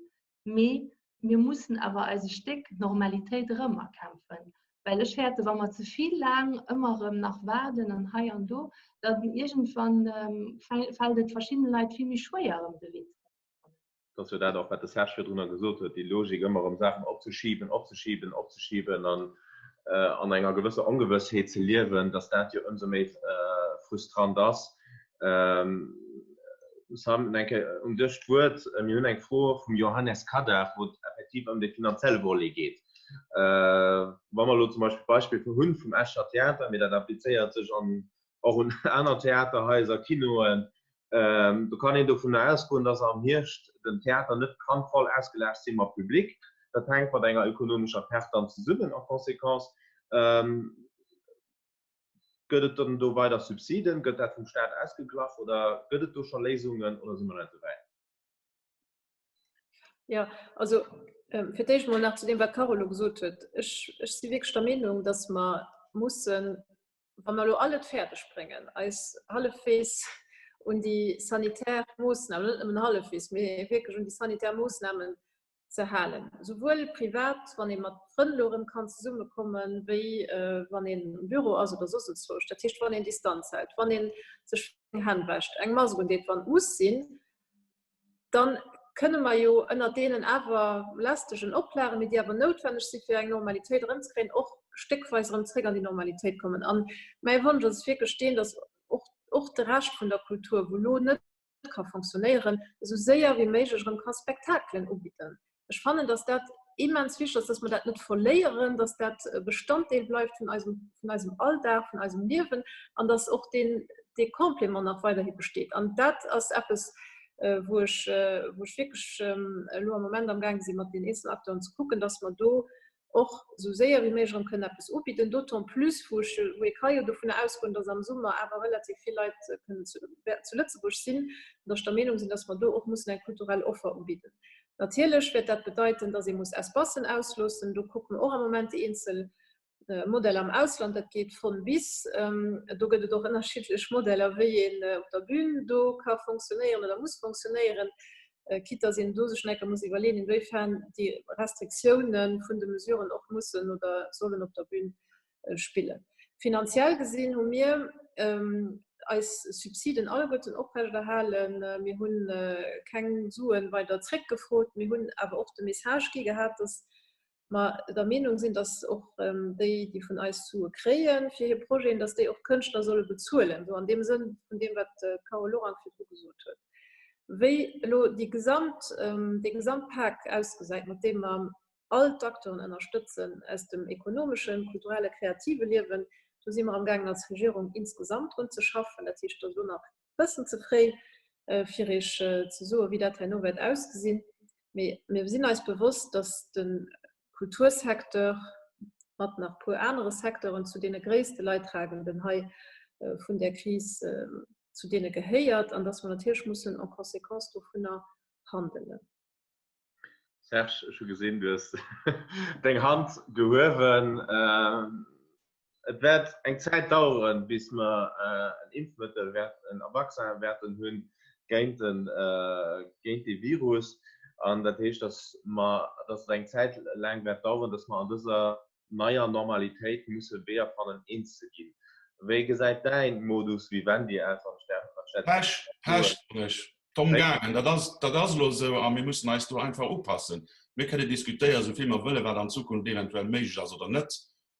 mee mir mussen awer eis e Stéck Normalitéit erëm erkämpfen. Well ech fäerte wa mer ze vill laang ëmmer erëm nach waarden an hei an do, dann iergendwann fält et verschiddene Leit vill méi schwéier erëm de Wee ze fannen. Et ass jo dat och, wat de Serge virdrunner gesot huet, déi Logik ëmmer erëm Saachen opzeschiben, opzeschiben, opzeschiben an an enger gewësser Ongewëssheet ze liewen, datt dat jo ëmsou méi frustrant ass. Sam, eng Kéier un dech d'Wuert. Mir hunn eng Fro vum Johannes Kadar, wou et effektiv ëm de finanzielle Volet geet. Wa mer elo zum Beispill d'Beispill hunn vum Escher Theater, mee dat applizéiert sech an och un aner Theaterhaiser, Kinoen, do kann een dovunner ausgoen, dass am Hierscht den Theater net kann voll ausgelaascht si mat Public. Dat hänkt mat enger ökonomescher Perte dann zesummen en conséquence. Gëtt et dann do weider Subsiden? Gëtt dat vum Staat ausgeglach oder gëtt et do scho Léisungen oder si mer net esou wäit? Ja, also fir d'éischt mol nach zu deem, wat d'Carole elo gesot huet. Ech, ech si wierklech der Meenung, dass mer mussen, wa mer elo all et fäerdeg bréngen, eis hallefwegs un déi sanitär Moossnamen, net nëmmen hallefwegs, mee wierklech un déi sanitär Moossnamen ze halen, souwuel privat, wann ee mat Frënn elo erëm kann zesummekommen, wéi wann een am Büro ass oder soss enzwousch. Dat heescht, wann een Distanz hält, wann ee sech Hänn wäscht, eng Mask undeet, wann et muss sinn, dann kënne mer jo ënner deenen awer lästegen Oplagen, mee déi awer noutwenneg si fir eng Normalitéit erëmzekréien, och stéckweis erëm zréck an déi Normalitéit kommen. An mäi Wonsch ass wierklech deen, datt och, och de Rescht vun der Kultur, wou elo net ka fonctionnéieren, esou séier wéi méiglech erëm ka Spektakelen ubidden. Ech fannen, datt dat immens wichteg ass, datt mer dat net verléieren, datt dat Bestanddeel bleift vun eisem, vun eisem Alldag, vun eisem Liewen an datt och deen, dee Complément nach weiderhi besteet. An dat ass eppes, wou ech, wou ech wierklech elo am Moment amgaange sinn, mat den eenzelnen Acteuren ze kucken, datt mer do. och esou séier wéi méiglech erëm kënnen eppes ubidden, d'autant plus wou ech, wou ee ka jo dovunner ausgoen, dass am Summer awer relativ vill Leit kënnen zu, zu Lëtzebuerg sinn, an dass ech der Meenung sinn, dass mer do och mussen eng kulturell Offer ubidden. Natierlech wäert dat bedeiten, dass ee muss Espacen ausloossen. Do kucke mer och am Moment déi eenzel Modeller am Ausland, dat geet von bis. Do gëtt et och ënnerschiddlech Modeller, wéi een op der Bühn do ka fonctionnéieren oder muss fonctionnéieren, quitte dass een do sech nach eng Kéier muss iwwerleeën, inwiefern déi Restriktiounen vun de Mesuren och mussen oder sollen op der Bühn spillen. Finanziell gesinn hu mir eis Subsiden alleguerten oprechterhalen. Mir hu keng Sue weider zréckgefrot. Mir hunn awer och de Message gi gehat, dass mer der Meenung sinn, dass och déi, déi vun eis Sue kréie fir hir Projeten, dass déi och d'Kënschtler solle bezuelen, esou an deem Sënn vun deem, wat d'Carole Lorang virdru gesot huet. Wéi elo déi gesamt, dee Gesamtpak ausgesäit, mat deem mer all d'Acteuren ënnerstëtzen aus dem ekonomeschen, kulturelle, kreative Liewen, do si mer amgaangen als Regierung insgesamt drun ze schaffen. Dat heescht, et ass elo nach bëssen ze fréi, fir Iech ze soen, wéi dat herno wäert ausgesinn. Mee mir sinn eis bewosst, dass de Kultursecteur mat nach e puer anere Secteuren zu deene gréisste Leidtragenden hei vun där Kris zu deene gehéiert an dass mer natierlech mussen en conséquence dovunner handelen. Serge, ech hu gesinn, du hues deng Hand gehuewen. Et wäert eng Zäit daueren, bis mer en Impfmëttel, en Vaccin wäerten hunn géint géint dee Virus. An dat heescht, datt mer, datt et eng Zäit laang wäert daueren, datt mer an dëser neier Normalitéit musse Weeër fannen, eens ze ginn. Wéi gesäit däin Modus vivendi aus, wann ech däerf dat Pech, Pech, soen ech. Domm gaangen. Dat ass, dat ass elo esou a mir mussen eis do einfach upassen. Mir kënne diskutéieren, esou vill mer wëllen, wat an Zukunft eventuell méiglech ass oder net.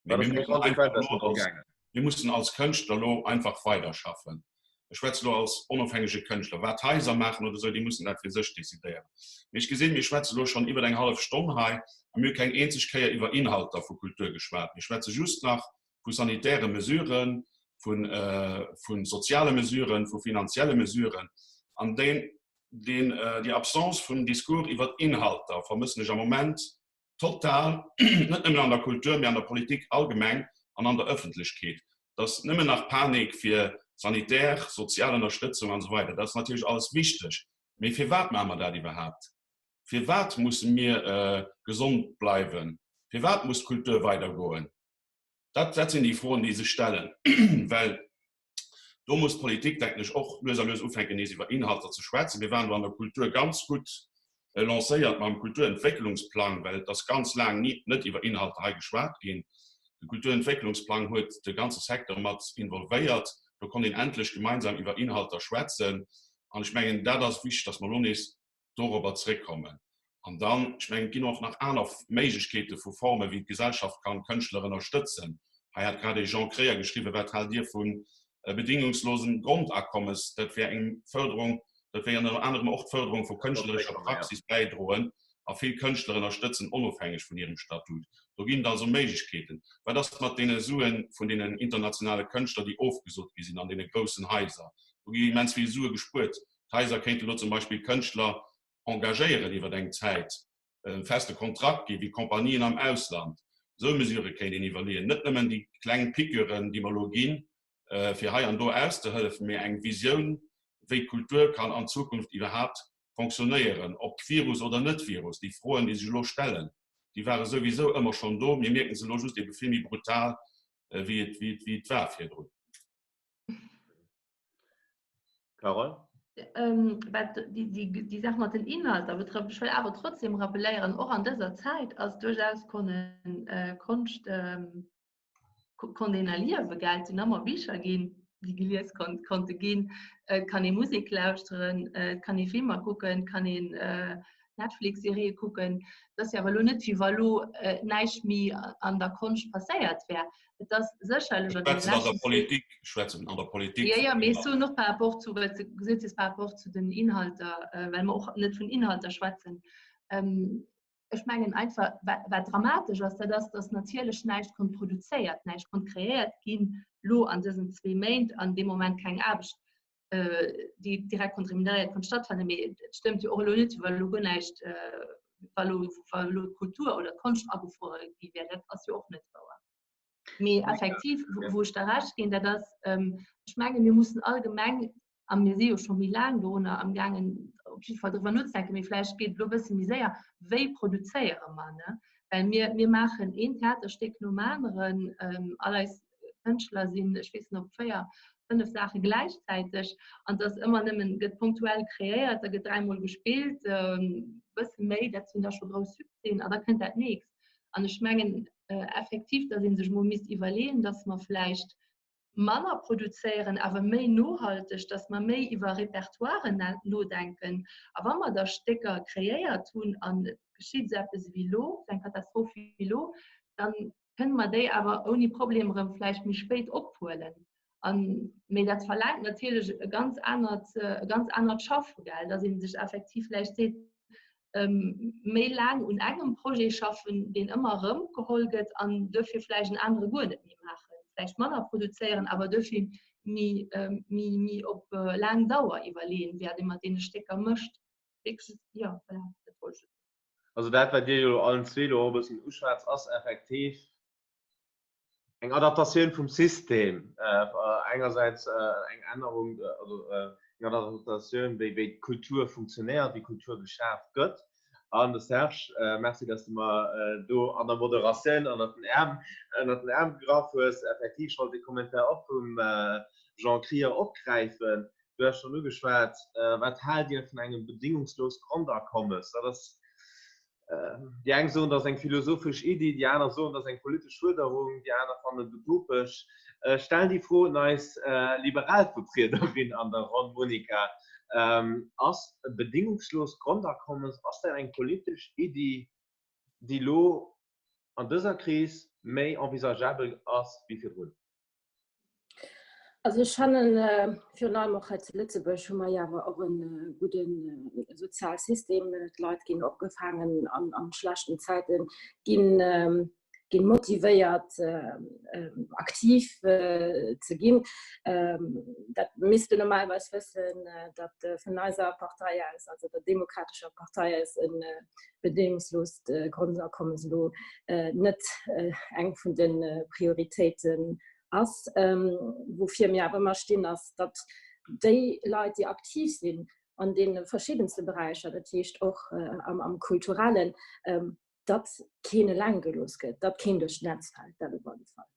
Mee mir mussen einfach elo als, mir mussen als Kënschtler elo einfach weiderschaffen. Ech schwätze elo als onofhängege Kënschtler. Wat d'Haiser maachen oder esou, déi mussen dat fir sech decidéieren. Mee ech gesinn, mir schwätze elo schonn iwwer eng hallef Stonn hei a mir hu keng eenzeg Kéier iwwer Inhalter vu Kultur geschwat. Mir schwätze just nach vu sanitäre Mesuren, vu soziale Mesuren, vu finanzielle Mesuren. An deen, deen, déi Absence vun Discours iwwer Inhalter vermëssen ech am Moment total, net nëmmen an der Kultur, mee an der Politik allgemeng an an der Ëffentlechkeet, dass nëmmen nach Panik fir sanitär, sozial Ënnerstëtzung an esou weider, dat ass natierlech alles wichteg, mee firwat maache mer dat iwwerhaapt? Firwat musse mir gesond bleiwen? Firwat muss d'Kultur weidergoen? Dat, dat sinn déi Froen, déi sech stellen, well Do muss d'Politik, denken ech, och lues a lues ufänken, nees iwwer Inhalter ze schwätzen. Mir waren do an der Kultur ganz gutt lancéiert mam Kulturentwécklungsplang, well et ass ganz laang ni net iwwer Inhalter hei geschwat ginn. De Kulturentwécklungsplang huet de ganze Secteur mat involvéiert. Do konnt een endlech gemeinsam iwwer Inhalter schwätzen. An ech mengen, dat ass wichteg, dass mer elo nees dorobber zréckkommen. An dann, ech mengen, et ginn och nach aner Méiglechkeete vu Formen, wéi d'Gesellschaft kann Kënschtler ënnerstëtzen. Hei hat grad ee Jean Kreer geschriwwen, Wat haalt Dir vu bedingungslosem Grondakommes? Dat wär eng Förderung, dat wär ënner anerem och d'Förderung vu kënschtlerescher Praxis bäidroen a vill Kënschtler ënnerstëtzen, onofhängeg vun hirem Statut. Do ginn et also Méiglechkeeten. Wat ass mat deene Sue vun deenen internationale Kënschtler, déi ofgesot gi sinn an deene groussen Haiser? Do gi immens vill Sue gespuert. D'Haiser kéinte lo zum Beispill Kënschtler engagéieren iwwer eng Zäit, e feste Kontrakt gi wéi Kompanien am Ausland. Esou Mesurë kéint een iwwerleeën. Net nëmmen déi kleng Piqûren, déi mer elo ginn, fir hei an do auszehëllefen, mee eng Visioun, wéi d'Kultur kann an Zukunft iwwerhaapt fonctionnéieren, ob Virus oder net Virus. Déi Froen, déi sech elo stellen, déi ware souwisou ëmmer schonn do. Mir mierke se elo just ebe vill méi brutal, wéi et war virdrun. Carole? Ähm, wat déi, déi, déi Saach mat den Inhalter betrëfft, ech wëll awer trotzdem rappelléieren, och an dëser Zäit ass duerchaus konnen äh, Konscht ähm, konnt een erliewe, gell? Et sinn ëmmer Bicher ginn, déi gelies kon konnte ginn. Et kann ee Musek lauschteren, et kann ee Filmer kucken, et kann een äh, Netflix-Serië kucken. Et ass jo awer elo net, wéi wa lo äh, näischt méi an der Konscht passéiert wär. Et ass sécherlech an deene leschten Politik, schwätzen an der Politik. Ja, ja, mee ech soen och par rapport zu, well s de gesot hues, par rapport zu den Inhalter, äh, well mer och net vun Inhalter schwätzen. Ähm, ech mengen einfach, wat, wat dramatesch ass, dat ass, dass natierlech näischt konnt produzéiert, näischt konnt kreéiert ginn, lo an dësen zwee Méint, an deem Moment keng Aarbecht déi direkt konnt remuneréiert konnt stattfannen. Mee et stëmmt jo och elo net, well elo guer näischt. wa lo, wa lo d'Kultur oder d'Konscht agefruere gi wär. Dat ass jo och net wouer. Mee effektiv, wou ech der Recht ginn, dat ass, ech menge mir mussen allgemeng, a mir si jo scho méi laang dorunner am gaangen, op jidde Fall driwwer nozedenken, mee vläicht geet et elo e bësse méi séier, wéi produzéiere mer, ne? Well mir, mir maachen een Theaterstéck nom aneren, all eis Kënschtler sinn, ech weess net, op 4, 5 Saache gläichzäiteg an et ass ëmmer nëmmen, gëtt punktuell kreéiert, da gëtt dräimol gespillt, e bësse méi, dat sinn da scho grouss Succèsen an da kënnt dat nächst. An ech mengen effektiv, datt ee sech mol misst iwwerleeën, datt mer vläicht manner produzéieren, awer méi nohalteg, datt mer méi iwwer Repertoiren nodenken. A wa mer da Stécker kreéiert hunn an et geschitt esou eppes ewéi elo, esou eng Katastroph wéi elo, dann kënne mer déi awer ouni Problem erëm vläicht méi spéit ophuelen. An, mee dat verlaangt natierlech e ganz anert, e ganz anert Schaffen, gell, dass ee sech effektiv vläicht seet, méi laang un engem Projet schaffen, deen ëmmer erëm geholl gëtt an duerfir vläicht en anere guer net méi maachen, vläicht manner produzéieren, awer duerfir méi, méi, méi op laang Dauer iwwerleeën, wat ee mat deene Stécker mécht. Wierklech, jo, voilà, dat wollt ech. Also dat, wat Dir jo allen zwee elo och e bëssen uschwätzt, ass effektiv eng Adaptatioun vum System, engersäits eng Ännerung, also eng Adaptatioun, wéi wéi d'Kultur funktionéiert, wéi Kultur geschaf gëtt. An de Serge, merci, dass de mer do an der Moderatioun ënnert den Äerm, ënnert den Äerm gegraff hues. Effektiv, ech wollt dee Kommentar och vum Jean Krier opgräifen. Du has schonn ugeschwat, wat haalt Dir vun engem bedingungslost Grondakommes? Dat ass, déi eng soen, dat ass eng philosophesch Iddi, déi aner soen, dat ass eng politesch Fuerderung, déi aner fannen et utopesch. Ech stellen déi Fro un eis liberal Vertriederin an der Ronn, Monika. Ass e bedingungslost Grondakommes, ass dat eng politesch Iddi, déi elo an dëser Kris méi envisageabel ass wéi virdrun? Also ech fannen, virun allem och hei zu Lëtzebuerg hu mer jo awer och e gudde Sozialsystem. D'Leit ginn opgefaangen an an schlechten Zäite ginn ginn motivéiert aktiv ze ginn. Dat misst de normalerweis wëssen, datt vun eiser Partei aus, also der Demokratescher Partei aus, e bedéngungsloost Grondakommes elo net eng vun de Prioritéiten ass. Woufir mir awer ëmmer stinn, ass, datt déi Leit, déi aktiv sinn an deene verschiddenste Beräicher, dat heescht och am Kulturellen, datt keen eleng gelooss gëtt, datt keen duerch d'Netz fält, dat op alle Fall.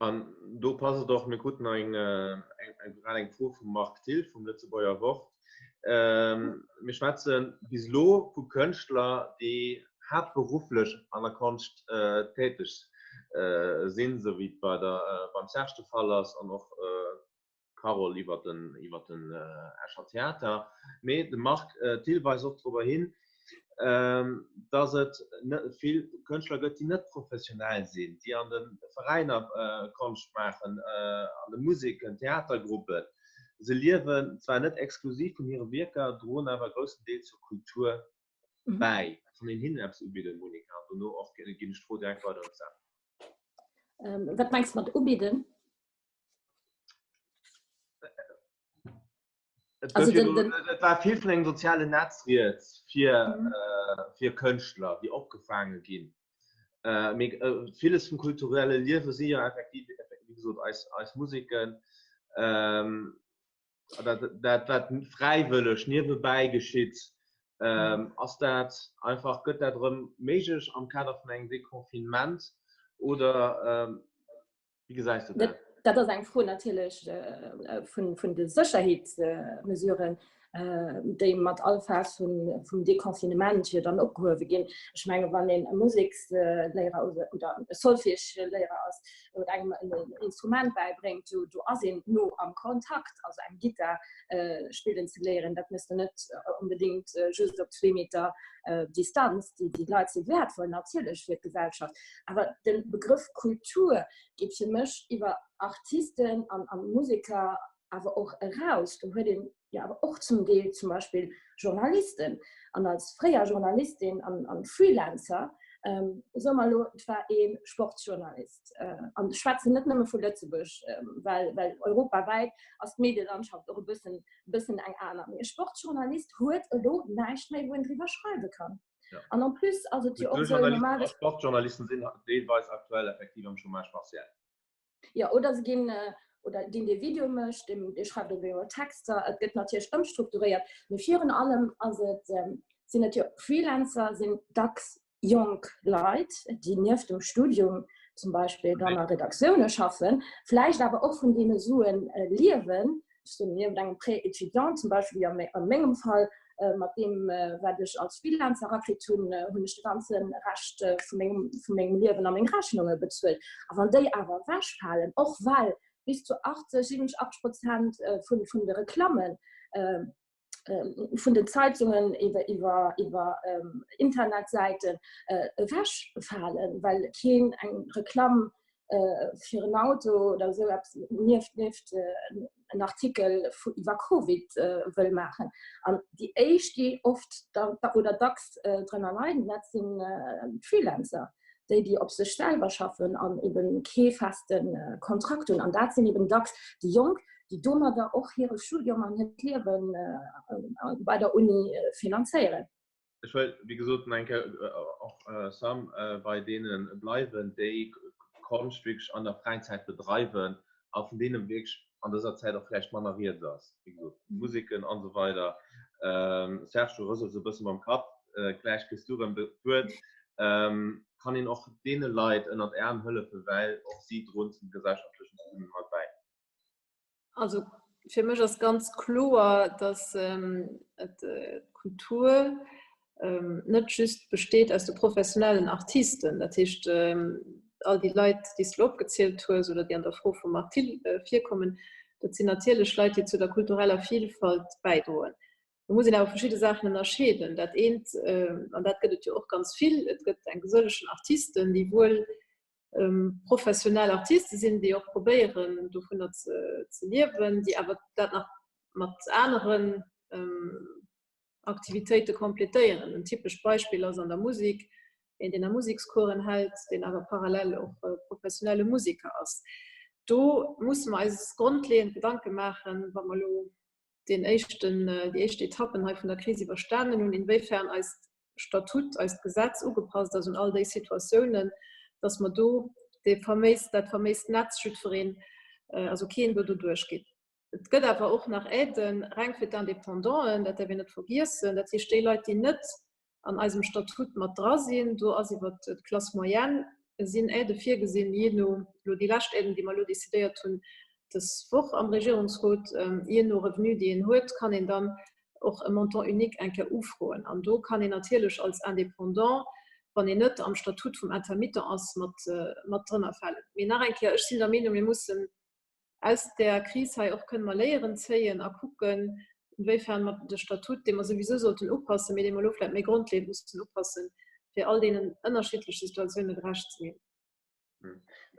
An do passt et och, mir kruten eng, grad eng Fro vum Marc Thill vum Lëtzebuerger Wort. Mir schwätze bis elo vu Kënschtler, déi haaptberufflech an der Konscht täteg sinn, esou wéi et bei der, beim Serge de Fall ass an och Carole iwwer den, iwwer den Escher Theater. Mee de Marc Thill weist och dorobber hin, dass et vill Kënschtler gëtt, déi net professionell sinn, déi an de Veräiner Konscht maachen, an de Museken, Theatergruppen. Se liewen zwar net exklusiv vun hire Wierker, droen awer e groussen Deel zur Kultur bäi. Kann een hinnen eppes ubidden, Monica? An dono och ginn ech d'Fro direkt weider un d'Sarah. Wat mengs de mat ubidden? Et also den, den, et war vill vun engem sozialen Netz rieds fir, mhm. äh, fir Kënschtler, déi opgefaange ginn. Äh, mee, äh, villes vum kulturelle Liewe si ja effektiv, wie gesot, eis, eis Musiken. Ähm, dat, dat, wat fräiwëlleg niewebäi geschitt, ähm, ass dat einfach, gëtt dat erëm méiglech am Kader vun engem Deconfinement oder ähm, Wéi gesäis du dat? Dat ass eng Fro natierlech vun, vun de Sécherheetsmesuren, déi mat all Phas vun, vum Deconfinement jo dann opgehuewe ginn. Ech menge wann een e Museksléierer oder, oder e Solfège-Léierer ass oder engem en Instrument bäibréngt, do, do ass een no am Kontakt, also eng Gittar spillen ze léieren, dat méchs de net onbedéngt just op zwee Meter Distanz. Déi, déi Leit si wäertvoll natierlech fir d'Gesellschaft. Awer de Begrëff Kultur geet fir mech iwwer Artisten an, an Museker awer och eraus. Do huet een jo awer och zum Deel zum Beispill Journalisten. An als fréier Journalistin an, an Freelancer. Ähm, soe mer elo, et war ee Sportsjournalist, an ech schwätzen net nëmme vu Lëtzebuerg, well, well europawäit ass d'Medielandschaft och e bëssen, bëssen eng aner, mee e Sportsjournalist huet elo näischt méi, wou en driwwer schreiwe kann. Ja. An en plus ass et jo och esou, normal. Sportjournalisten sinn deelweis aktuell effektiv am Chômage partiel. Ja, oder se ginn, oder deen dee Video mécht, deen dee schreift op eemol Texter. Et gëtt natierlech ëmstrukturéiert, mee virun allem ass et, sinn et jo Freelancer, sinn dacks jonk Leit, déi nieft dem Studium zum Beispill dann a Redaktioune schaffen, vläicht awer och vun deene Sue liewen, ech soen nieft engem Prêt étudiant zum Beispill, wéi a mengem Fall, mat deem wat ech als Freelancer erakritt hunn, hunn ech de ganze Rescht vu mengem, vu mengem Liewen a meng Rechnunge bezuelt. A wann déi awer ewechfalen, och well bis zu 80, 70, 80 Prozent vun, vun de Reklammen, vun den Zeitungen iwwer, iwwer, iwwer Internetsäiten ewechfalen, well keen eng Reklamm fir en Auto oder esou eppes nieft, nieft en Artikel iwwer Covid wëll maachen. An déi éischt, déi oft da, oder dacks drënner leiden, dat sinn d'Freelancer, déi, déi op sech selwer schaffen an eben kee feste Kontrakt hunn. An dat sinn eben dacks déi Jonk, déi domadder och hire Studium an hiert Liewe bei der Uni finanzéieren. Ech wëll, wéi gesot, nach eng Kéier och, Sam, bei deene bleiwen, déi Konscht wierklech an der Fräizäit bedreiwen a vun deene wierklech an dëser Zäit och vläicht manner rieds ass, wéi gesot, Museken an esou weider. Serge, du rësels e bësse mam Kapp, gläich kriss du erëm d'Wuert. Kann een och deene Leit ënnert d'Äerm hëllefen, well och si droen zum gesellschaftlechen Zesummenhalt bäi? Also fir mech ass ganz kloer, dass d'Kultur net just besteet aus de professionellen Artisten, dat heescht all déi Leit, déi s de elo opgezielt hues oder déi an der Fro vum Marc Thill virkommen, dat sinn natierlech Leit, déi zu der kultureller Vielfalt bäidroen. Do muss een awer verschidde Saachen ënnerscheeden. Dat eent, an dat gëtt et jo och ganz vill, et gëtt eng gesëllechen Artisten, déi wuel professionell Artiste sinn, déi och probéieren dovunner ze liewen, déi awer dat nach mat aneren Aktivitéite kompletéieren. En typescht Beispill ass an der Musik, een deen a Musekscoursen hält, deen awer parallel och professionelle Musiker ass. Do musse mer eis grondleeënd Gedanke maachen, wa mer elo deen éischten, déi éischt Etappen hei vun der Kris iwwerstanen hunn, inwéifern eist Statut, eist Gesetz ugepasst ass un all déi Situatiounen, dass mer do dee faméist, dat faméist Netz jiddwereen, also keen do doduerch geet. Et gëtt awer och nach Aiden reng fir d'Indépendanten, dat däerf een net vergiessen. Dat heescht, déi Leit, déi net an eisem Statut mat dra sinn, do ass iwwer d'Classe moyenne sinn Aidë virgesinn, jee no, elo déi lescht Aiden, déi mer elo decidéiert hunn dës Woch am Regierungsrot, jee no Revenu, déi een huet, kann een dann och e Montant unique eng Kéier ufroen. An do kann een natierlech als Indépendant, wann een net am Statut vum Intermittent ass, mat, mat drënner falen. Mee nach eng Kéier, ech sinn der Meenung, mir mussen aus där Kris hei och kënne mer Léieren zéien a kucken, inwéifern mer de Statut, dee mer souwisou sollten upassen, mee dee mer elo vläicht méi grondleeënd mussen upassen, fir all deenen ënnerschiddleche Situatioune gerecht ze ginn.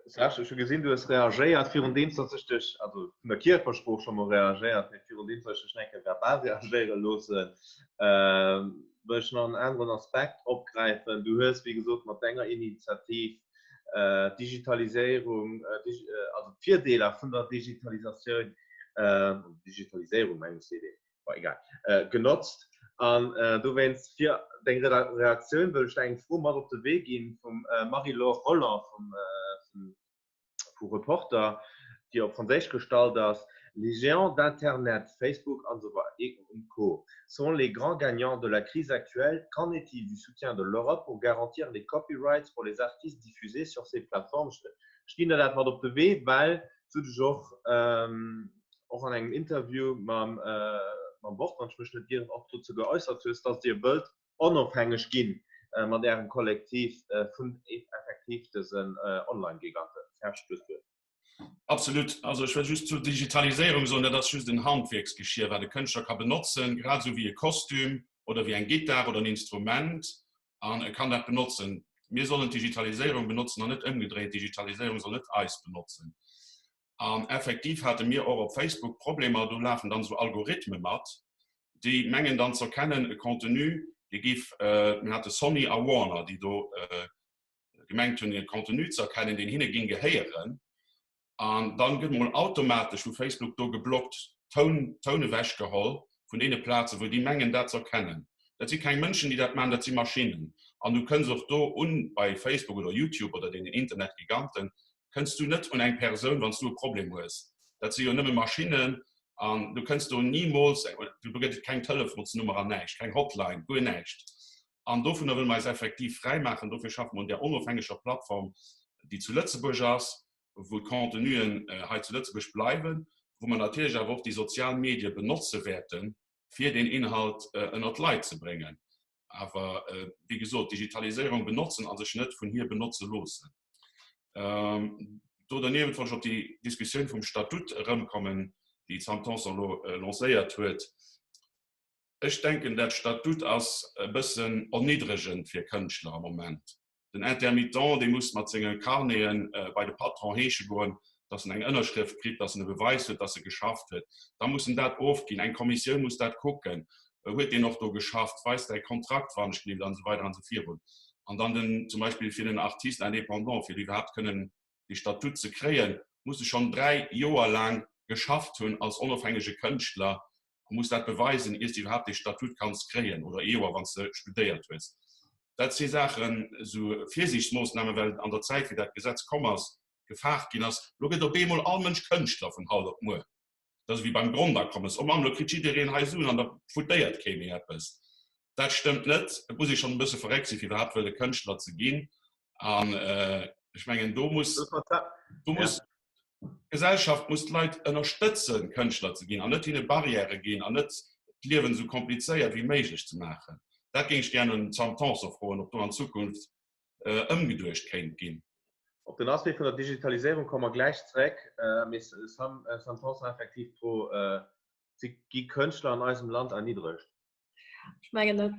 Serge, ech hu gesinn, du hues reagéiert, virun deems datt ech dech, also vun der Kierpersprooch scho mol reagéiert, mee virun deems datt ech dech nach eng Kéier verbal reagéiere loossen, wëll ech nach en aneren Aspekt opgräifen. Du hues, wéi gesot, mat denger Initiativ d'Digitaliséierung, also d'Virdeeler vun der Digitalisatioun, Digitaliséierung mengen ech seet een, bon egal, genotzt. An dowéinst fir deng Reaktioun wëll ech der eng Fro mat op de Wee ginn vum Marie-Laure Rolland vum vu Reporter, déi op Franséisch gestallt ass, Les géants d'Internet, Facebook et co. Sont les grands gagnants de la crise actuelle. Qu'en est-il du soutien de l'Europe pour garantir les copyrights pour les artistes diffusés sur ces plateformes? Ech ginn der dat mat op de Wee, well s du dech och och an engem Interview mam Wort, wann ech mech net ieren, och dozou geäussert hues, dass Dir wëllt onofhängeg gi mat Ärem Kollektiv vun effektiv dësen Online-Giganten. Serge, du hues d'Wuert. Absolut. Also ech wëll just zur Digitaliséierung soen, dat ass just en Handwierksgeschier, wat e Kënschtler ka benotzen, grad esou wéi e Kostüm oder wéi eng Gittar oder en Instrument, an e kann dat benotzen. Mir sollen d'Digitaliséierung benotzen an net ëmgedréit, d'Digitaliséierung soll net eis benotzen. An effektiv hate mir och op Facebook Problemer, do lafen dann esou Algorithme mat, déi mengen dann z'erkennen, e Contenu. Dee géif, mir hate Sony a Warner, déi do gemengt hunn, hir Contenu ze erkennen, deen hinne géing gehéieren. An dann gëtt mol automatesch vu Facebook do geblockt, Toun, Toun ewechgeholl vun deene Plazen, wou déi mengen, dat ze erkennen. Dat si keng Mënschen, déi dat maachen, dat si Maschinnen. An du kënns och do un, bei Facebook oder YouTube oder deenen Internetgiganten, kënns du net un eng Persoun, wann s du e Problem hues. Dat si jo nëmme Maschinnen an du kënns do nimools, do gëtt et keng Telefonsnummer an näischt, keng Hotline, guer näischt. An dovunner wëlle mer eis effektiv fräimaachen. Dofir schaffe mer un där onofhängeger Plattform, déi zu Lëtzebuerg ass, wou d'Contenuen hei zu Lëtzebuerg bleiwen, wou mer natierlech awer och déi sozial Medie benotze wäerten, fir deen Inhalt ënnert d'Leit ze bréngen. Awer wéi gesot, d'Digitaliséierung benotzen a sech net vun hir benotze loossen. Do derniewent wollt ech op déi Diskussioun vum Statut erëmkommen, déi d'Sam Tanson elo lancéiert huet. Ech denken, dat Statut ass e bëssen erniddregend fir Kënschtler am Moment. Den Intermittent, dee muss mat senge Carnete bei de Patron heesche goen, dass en eng Ënnerschrëft kritt, dass en e Beweis huet, dass e geschafft huet. Da muss en dat ofginn, eng Kommissioun muss dat kucken, huet deen och do geschafft, weis däi Kontrakt wann ech gelift an esou weider an esou virun. An dann den, zum Beispill fir den Artiste indépendant, fir iwwerhaapt kënnen dee Statut ze kréien, muss e schonn 3 Joer laang geschafft hunn als onofhängege Kënschtler a muss dat beweisen, iers de iwwerhaapt dee Statut kanns kréien, oder ee Joer, wann s de studéiert hues. Dat si Saachen, esou Virsiichtsmoossnamen, well an der Zäit, wéi dat Gesetz komm ass, gefaart ginn ass, elo gëtt op eemol all Mënsch Kënschtler vun haut op muer. Dat ass ewéi beim Grondakommes, Oh Mamm, elo kritt jiddereen hei Suen an da foutéiert kee méi eppes. Dat stëmmt net. Et muss ee schonn e bësse verréckt sinn, fir iwwerhaapt wëlle Kënschtler ze ginn. An ech mengen, do muss, do muss d'Gesellschaft muss d'Leit ënnerstëtzen, Kënschtler ze ginn an net hinne Barrièrë ginn an net d'Liewen esou komplizéiert wéi méiglech ze maachen. Dat géing ech gären un d'Sam Tanson froen, ob do an Zukunft ëmgeduecht kéint ginn. Op den Aspect vun der Digitaliséierung komme mer gläich zeréck. Mee Sam Tanson, effektiv d'Fro, Gi Kënschtler an eisem Land erniddregt? Ech mengen net.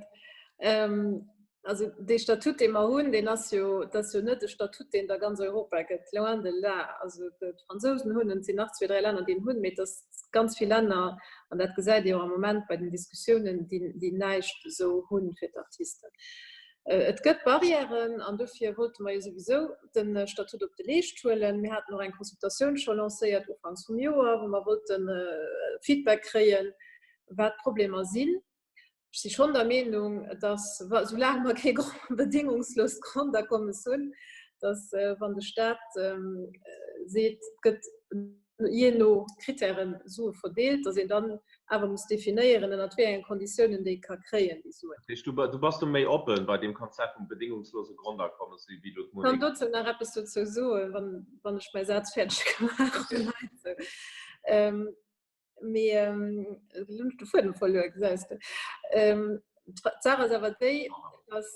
Ähm, also dee Statut, dee mer hunn, deen ass jo, dat ass jo net e Statut, deen et a ganz Europa gëtt, loin de là. Also d'Fransousen hunn en, et sinn nach zwee, dräi Länner, déi en hunn, mee et ass ganz vill Länner, an dat gesäit ee jo am Moment bei den Diskussiounen, déi, déi näischt esou hunn fir d'Artisten. Äh, et gëtt Barrièren an dofir wollte mer jo souwisou de Statut op de Leescht huelen. Mir haten och eng Consultatioun scho lancéiert ufanks vum Joer, wou mer wollte Feedback kréien, wat d'Problemer sinn. Ech si schonn der Meenung, datt, soulaang mer kee bedéngungsloost Grondakommes hunn, datt, wann de Staat seet, et gëtt jee no Kritäre Sue verdeelt, datt een dann awer muss definéieren, ënnert wéi enge Konditiounen déi ka kréien, déi Suen. Dat heescht, du bass do méi oppen bei deem Konzept vum bedéngungslose Grondakommes wéi elo d'Monique? Ech kann dozou nach eppes dozou soen, wann ech mäi Saz fäerdeg gemaach hunn heizou. Mee elo hunn ech de Fuedem verluer, gesäis de. D'Saach ass awer déi, dass,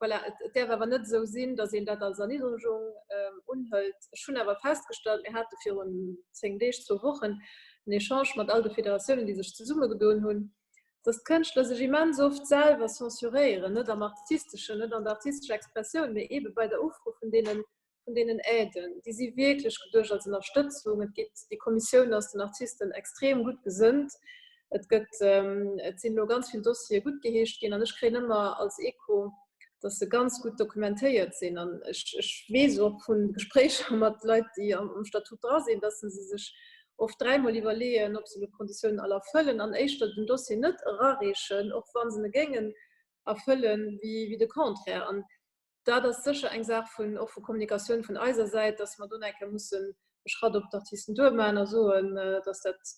voilà, et däerf awer net esou sinn, dass een dat als Erniddregung unhëlt. Ech hunn awer festgestallt, mir hate virun 10 Deeg, zwou Wochen en Echange mat all de Federatiounen, déi sech zesummegedoen hunn, dass d'Kënschtler sech immens oft selwer censuréieren, net am Artisteschen, net an der artistescher Expressioun, mee eebe bei der Ufro vun deenen vun deenen Aiden, déi si wierklech geduecht als Ënnerstëtzung. Et geet, déi Kommissioun ass den Artisten extrem gutt gesënnt. Et gëtt, et sinn elo ganz vill Dossiere guttgeheescht ginn an ech kréien ëmmer als Echo, dass se ganz gutt dokumentéiert sinn. An ech, ech weess och vu Gespréicher mat Leit, déi am Statut dra sinn, dass se sech oft dräimol iwwerleeën, ob se elo d'Konditiounen all erfëllen an éischter den Dossier net erareechen, och wa se e géingen erfëllen, wéi de Contraire. An Dat ass sécher eng Saach vun, och vu Kommunikatioun vun eiser Säit, dass mer do nach eng Kéier mussen e Schratt op d'Artisten duermaachen a soen, dass dat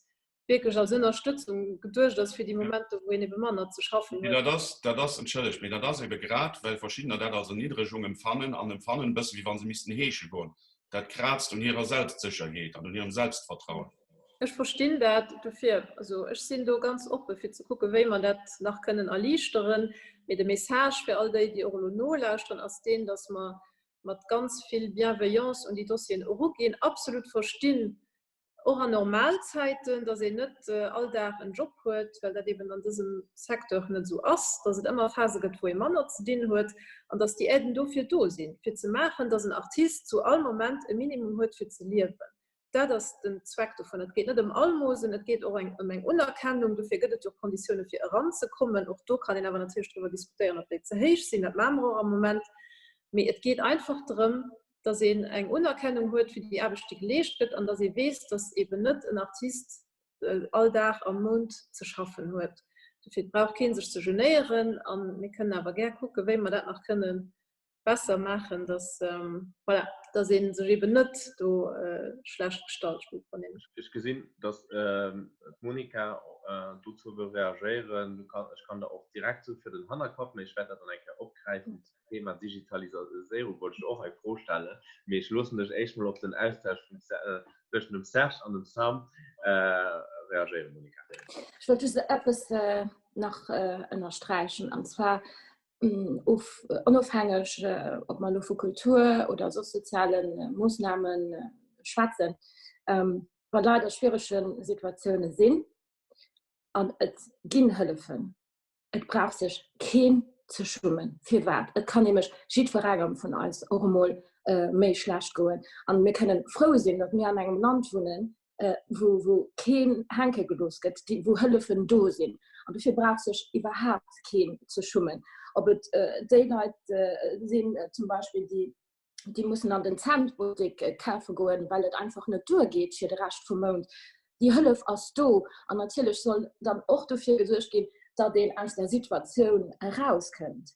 wierklech als Ënnerstëtzung geduecht ass fir déi Momenter, wou een ebe manner ze schaffen huet. Mee dat ass, dat ass, entschëllegt, mee dat ass ebe grad, well verschiddener dat als Erniddregung empfannen an empfannen e bësse wéi wa se missten heesche goen. Dat kraazt un hirer Selbstsécherheet an un hirem Selbstvertrauen. Ech verstinn dat. Dofir, also ech sinn do ganz oppe fir ze kucken, wéi mer dat nach kënnen erliichteren. Mee de Message fir all déi, déi och elo nolauschteren, ass deen, dass mer mat ganz vill Bienveillance un déi Dossieren eruginn, absolut verstinn, och an Normalzäiten, dass een net all Dag en Job huet, well dat eben an dësem Secteur net esou ass, dass et ëmmer Phase gëtt, wou ee manner ze dinn huet an dass déi Aiden dofir do sinn, fir ze maachen, dass en Artist zu all Moment e Minimum huet fir ze liewen. Dat ass den Zweck dovun. Et geet net ëm Almosen, et geet och eng, ëm eng Unerkennung. Dofir gëtt et jo och Konditioune fir eranzekommen. Och do kann een awer natierlech driwwer diskutéieren, ob déi ze héich sinn. Dat maache mer och am Moment. Mee et geet einfach drëm, dass een eng Unerkennung huet fir déi Aarbecht, déi geleescht gëtt an dass ee weess, dass eeben net en Artist all Dag am Mount ze schaffen huet. Dofir brauch kee sech ze genéieren a mir kënnen awer gär kucken, wéi mer dat nach kënnen besser maachen, dass, voilà, dass ee sech eeben net do schlecht gestallt spiert, wann een. Ech gesinn, dass d'Monica dozou wëll reagéieren. Ech kann der och direkt soe fir den Hannerkapp, mee ech wäert dat dann eng Kéier opgräifen. Zum Thema Digitaliséierung wollt ech och eng Fro stellen, mee ech loossen dech éischt mol op den Austausch vum tëschent dem Serge an dem Sam reagéieren, Monica. Ech wollt just eppes nach ënnersträichen, an zwar onofhängeg ob mer elo vu Kultur oder soss soziale Moossname schwätzen, wa Leit a schwierege Situatioune sinn an et ginn Hëllefen, et brauch sech keen ze schummen. Firwat? Et kann nämlech jiddwerengem vun eis och emol méi schlecht goen. An mir kënnen frou sinn, datt mir an engem Land wunnen, wou, wou keen hänke gelooss gëtt, déi, wou Hëllefen do sinn. An dofir brauch sech iwwerhaapt keen ze schummen. Ob et déi Leit sinn zum Beispill, déi, déi mussen an den Centbuttek kafe goen, well et einfach net duergeet fir de Rescht vum Mount. Déi Hëllef ass do. An natierlech soll dann och dofir gesuergt ginn, datt een aus der Situatioun erauskënnt.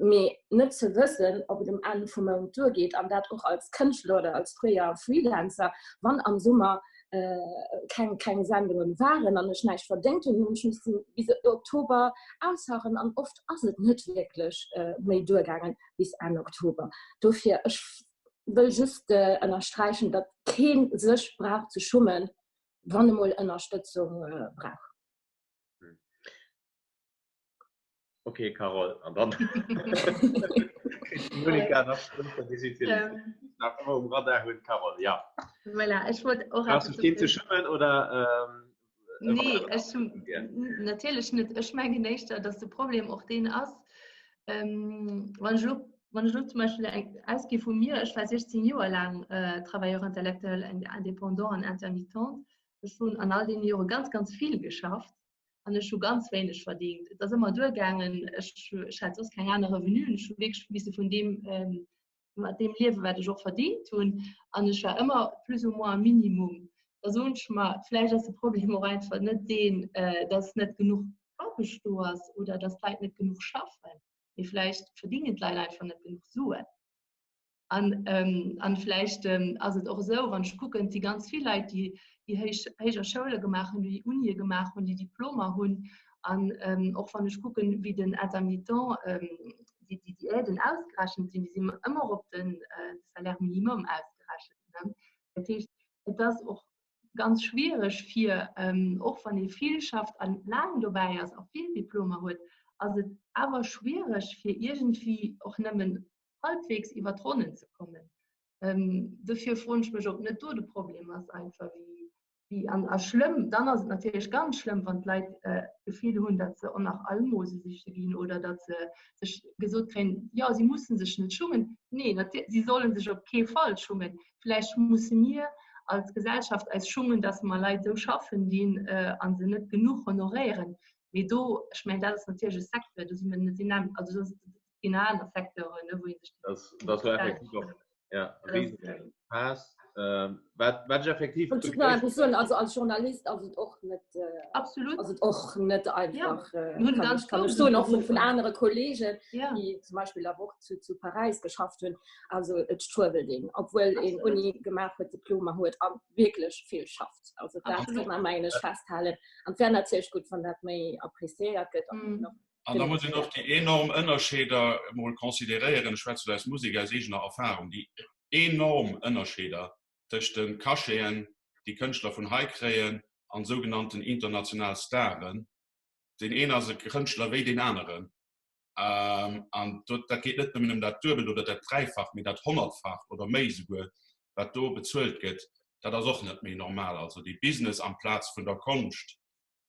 Mee net ze wëssen, ob et um Enn vum Mount duergeet, an dat och als Kënschtler oder als fréier Freelancer, wann am Summer keng, keng Sendungen waren an ech näischt verdéngt hunn, hunn ech missen bis Oktober ausharren an oft ass et net wierklech méi duergaangen bis Enn Oktober. Dofir, ech wëll just ënnersträichen, datt kee sech brauch ze schummen, wann e mol Ënnerstëtzung brauch. Okay, Carole, an dann Monika nach nach ëmmer um Radar hunn Carole, ja. Voilà, ech wollt och Brauchst du keen ze schummen oder ähm, Nee, ech natierlech net. Ech mengen éischter, datt de Problem och deen ass, ähm, wann ech elo wann ech elo zum Beispill eng ausgi vu mir, ech war 16 Joer laang äh, Travailleur intellectuel indépendant an intermittent. Ech hunn an all deene Jore ganz, ganz vill geschafft. an ech hu ganz wéineg verdingt. Et ass ëmmer duergaangen, ech, ech hat soss keng aner Revenuen, ech hu wierklech misse vun deem, ähm, mat deem liewen, wat ech och verdingt hunn an ech war ëmmer plus ou moins am Minimum. Da soen ech mer, vläicht ass de Problem och einfach net deen, äh, dass net genuch Aarbecht do ass oder dass d'Leit net genuch schaffen, mee vläicht verdingen d'Leit einfach net genuch Suen. An, ähm, an vläicht ähm, ass et och esou, wann ech kucken, et si ganz vill Leit, déi déi héich, héijer Schoule gemaach hunn, déi Unie gemaach hunn, déi Diplomer hunn. An ähm, och wann ech kucken, wéi den Intermittent, ähm, déi, déi, déi Aiden ausgerechent sinn, déi sinn ëmmer op den äh, Salaire minimum ausgerechent. Ne? Dat heescht, et ass och ganz schwiereg fir, ähm, och wann ee vill schafft an laang dobäi ass a vill Diplomer huet, ass et awer schwiereg fir iergendwéi och nëmmen halbwegs iwwer d'Ronnen ze kommen. Ähm, dofir froen ech mech, ob net do de Problem ass einfach wéi, wéi an a schlëmm, dann ass et natierlech ganz schlëmm, wann d'Leit äh, d'Gefill hunn, datt se och nach Almose siche ginn oder datt se sech gesot kréien, jo, si mussen sech net schummen. Nee, si sollen sech op kee Fall schummen. Vläicht musse mir als Gesellschaft eis schummen, datt mer Leit esou schaffen dinn äh, an se net genuch honoréieren. Mee do, ech mengen, dat ass natierlech e Secteur, do si mir net dynam, also dat ginn aner Secteuren, ne, wou ee sech Das, das war effektiv och ja, Pass. Ähm, wat, wat effektiv Und ich muss soen, also als Journalist ass et och net äh, absolut ass et och net einfach ja. äh, kann ich, kann ich soen, och vun, vun anere Kollegen ja. déi zum Beispill der Woch zu, zu Paräis geschafft hunn also et struewelt een obwuel een Uni gemaach huet Diplomer huet an wierklech vill schafft also dat kann man mengen ech festhalen an wär natierlech gutt wann dat méi appréciéiert gëtt an mm. An da muss een och déi enorm Ënnerscheeder emol consideréieren, ech schwätze lo aus Musek aus eegener Erfahrung, déi enorm Ënnerscheeder tëscht de Cacheten, déi Kënschtler vun hei kréien, an sougenannten international Staren. Deen een ass e Kënschtler wéi deen aneren. An dat geet net nëmmen ëm dat Duebelt oder dat Dräifacht, mee dat Honnertfacht oder méi esouguer, wat do bezuelt gëtt. Dat ass och net méi normal. Also dee Business amplaz vun der Konscht,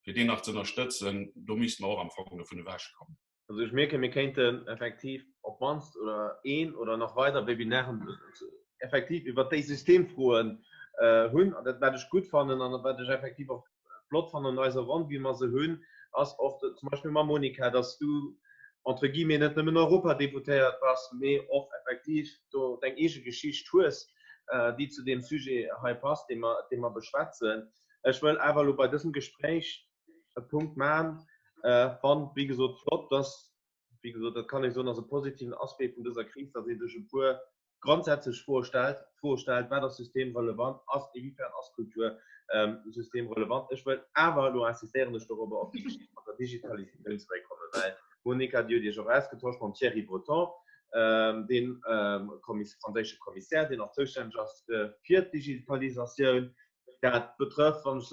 fir deen nach ze ënnerstëtzen, do misste mer och am Fong dovun ewech kommen. Also ech mierken, mir kéinten effektiv op d'mannst oder een oder nach weider Webinaren effektiv iwwert déi Systemfroen. Hunn. An dat wat ech gutt fannen an wat ech effektiv och flott fannen an eiser Ronn, wéi mer se hunn, ass och zum Beispill mam Monica, dass du entre guillemets net nëmmen Europadeputéiert bass, mee och effektiv do deng eege Geschicht hues, déi zu deem Sujet hei passt, dee mer, dee mer beschwätzen. Ech wëll awer elo bei dësem Gespréich e Punkt maachen, Fannt, wéi gesot, flott, dass wéi gesot, dat kann ee soen, ass e positiven Aspect vun dëser Kris, datt ee sech e puer grondsätzlech Froe stellt, Froe stellt, Wat ass systemrelevant? Ass, inwiefern ass Kultur systemrelevant? Ech wëll awer, elo insistéieren ech dorobber, op déi Geschicht mat der Digitalisatioun zeréckkommen, well, Monica, Dir hutt Iech och ausgetosch mam Thierry Breton, dee franséische Kommissär, deen och zoustänneg ass fir d'Digitalisatioun. Dat betrëfft, wann ech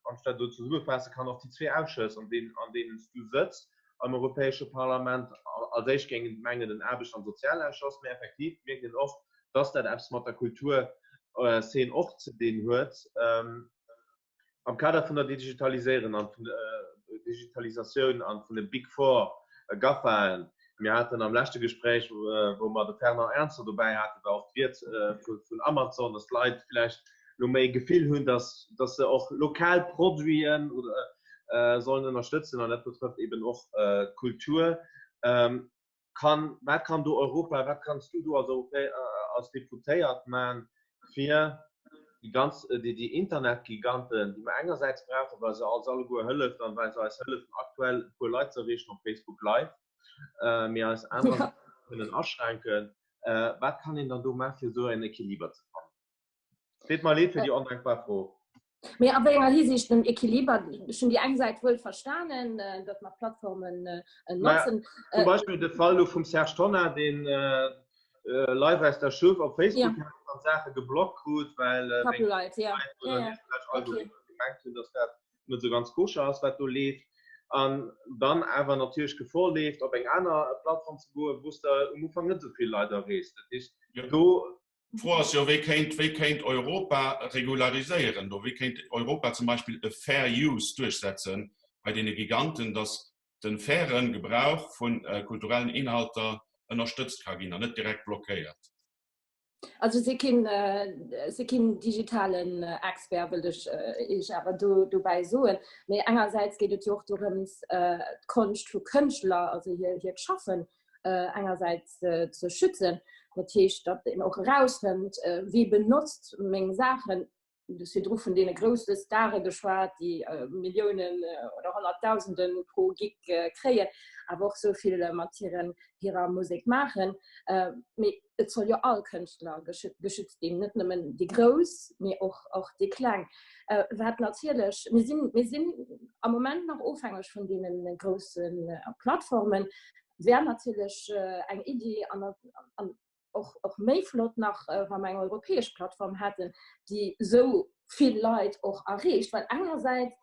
wann ech dat esou zesummefaasse kann, och déi zwee Ausschëss, an deenen, an deenen s du sëtz am Europäesche Parlament. Als éischt géing een mengen den Aarbechts an Sozialausschoss, mä effektiv mierkt een och, dass dat eppes mat der Kulturzeen och ze dinn huet. Am Kader vun der Digitaliséieren an vun der Digitalisatioun an vun de Big Four, GAFAen, mir haten am leschte Gespréich, wou mer de Fernand Ernzer dobäi haten, war och d'Ried vun Amazon, dass d'Leit vläicht elo méi e Gefill hunn, dass dass se och lokal Produiten oder sollen ënnerstëtzen an dat betrëfft eben och d'Kultur. Kann, wat kann do Europa, wat kanns du do als Europä als Deputéiert man, fir déi ganz, déi, déi Internetgiganten, déi mer engersäits brauchen, well se eis alleguer hëlleft an well se eis hëllefen aktuell e puer Leit ze erreechen op Facebook Live, mee eis anerersäits kënnen aschränken, wat kann een dann do man, fir esou en Equiliber ze fannen? Deet mer leed fir déi ondankbar Fro. Mee a wéi enger Hisiicht den Equiliber? Ech hunn déi eng Säit wuel verstanen, datt mer Plattformen notzen. Zum Beispill de Fall elo vum Serge Tonnar, deen live aus der Schuff op Facebook hat an Saache geblockt krut, well Copyright, ja. gemengt hunn, datt dat net esou ganz koscher ass, wat do leeft. An dann awer natierlech Gefor leeft, op eng aner Plattform ze goen, wou s de um Ufank net esou vill Leit erreechs. Dat heescht, do D'Fro ass jo, wéi kéint, wéi kéint Europa regulariséieren do? Wéi kéint Europa zum Beispill e Fair Use duerchsetze bei deene Giganten, datt de fairen Gebrauch vu kulturellen Inhalter ënnerstëtzt ka ginn an net direkt blockéiert? Also si keen, si keen digitalen Expert, wëllt ech Iech awer do dobäi soen. Mee engersäits geet et jo och dorëms, d'Konscht vu Kënschtler, also hir, hiert Schaffen, engersäits ze schützen. Dat heescht, datt een och erausfënnt, wie benotzt meng Saachen. Du hues virdru vun deene grousse Stare geschwat, déi Milliounen oder Honnertdausende pro Gig kréien, awer och esou vill mat hiren, hirer Musek maachen. Mee et soll jo all Kënschtler geschützt ginn, net nëmmen déi grouss, mee och, och déi kleng. Wat natierlech, mir sinn, mir sinn am Moment nach ofhängeg vun deene grousse Plattformen, wär natierlech eng Iddi an an och och méi flott nach, wa mer eng europäesch Plattform hätten, déi esou vill Leit och erreecht. Well engersäits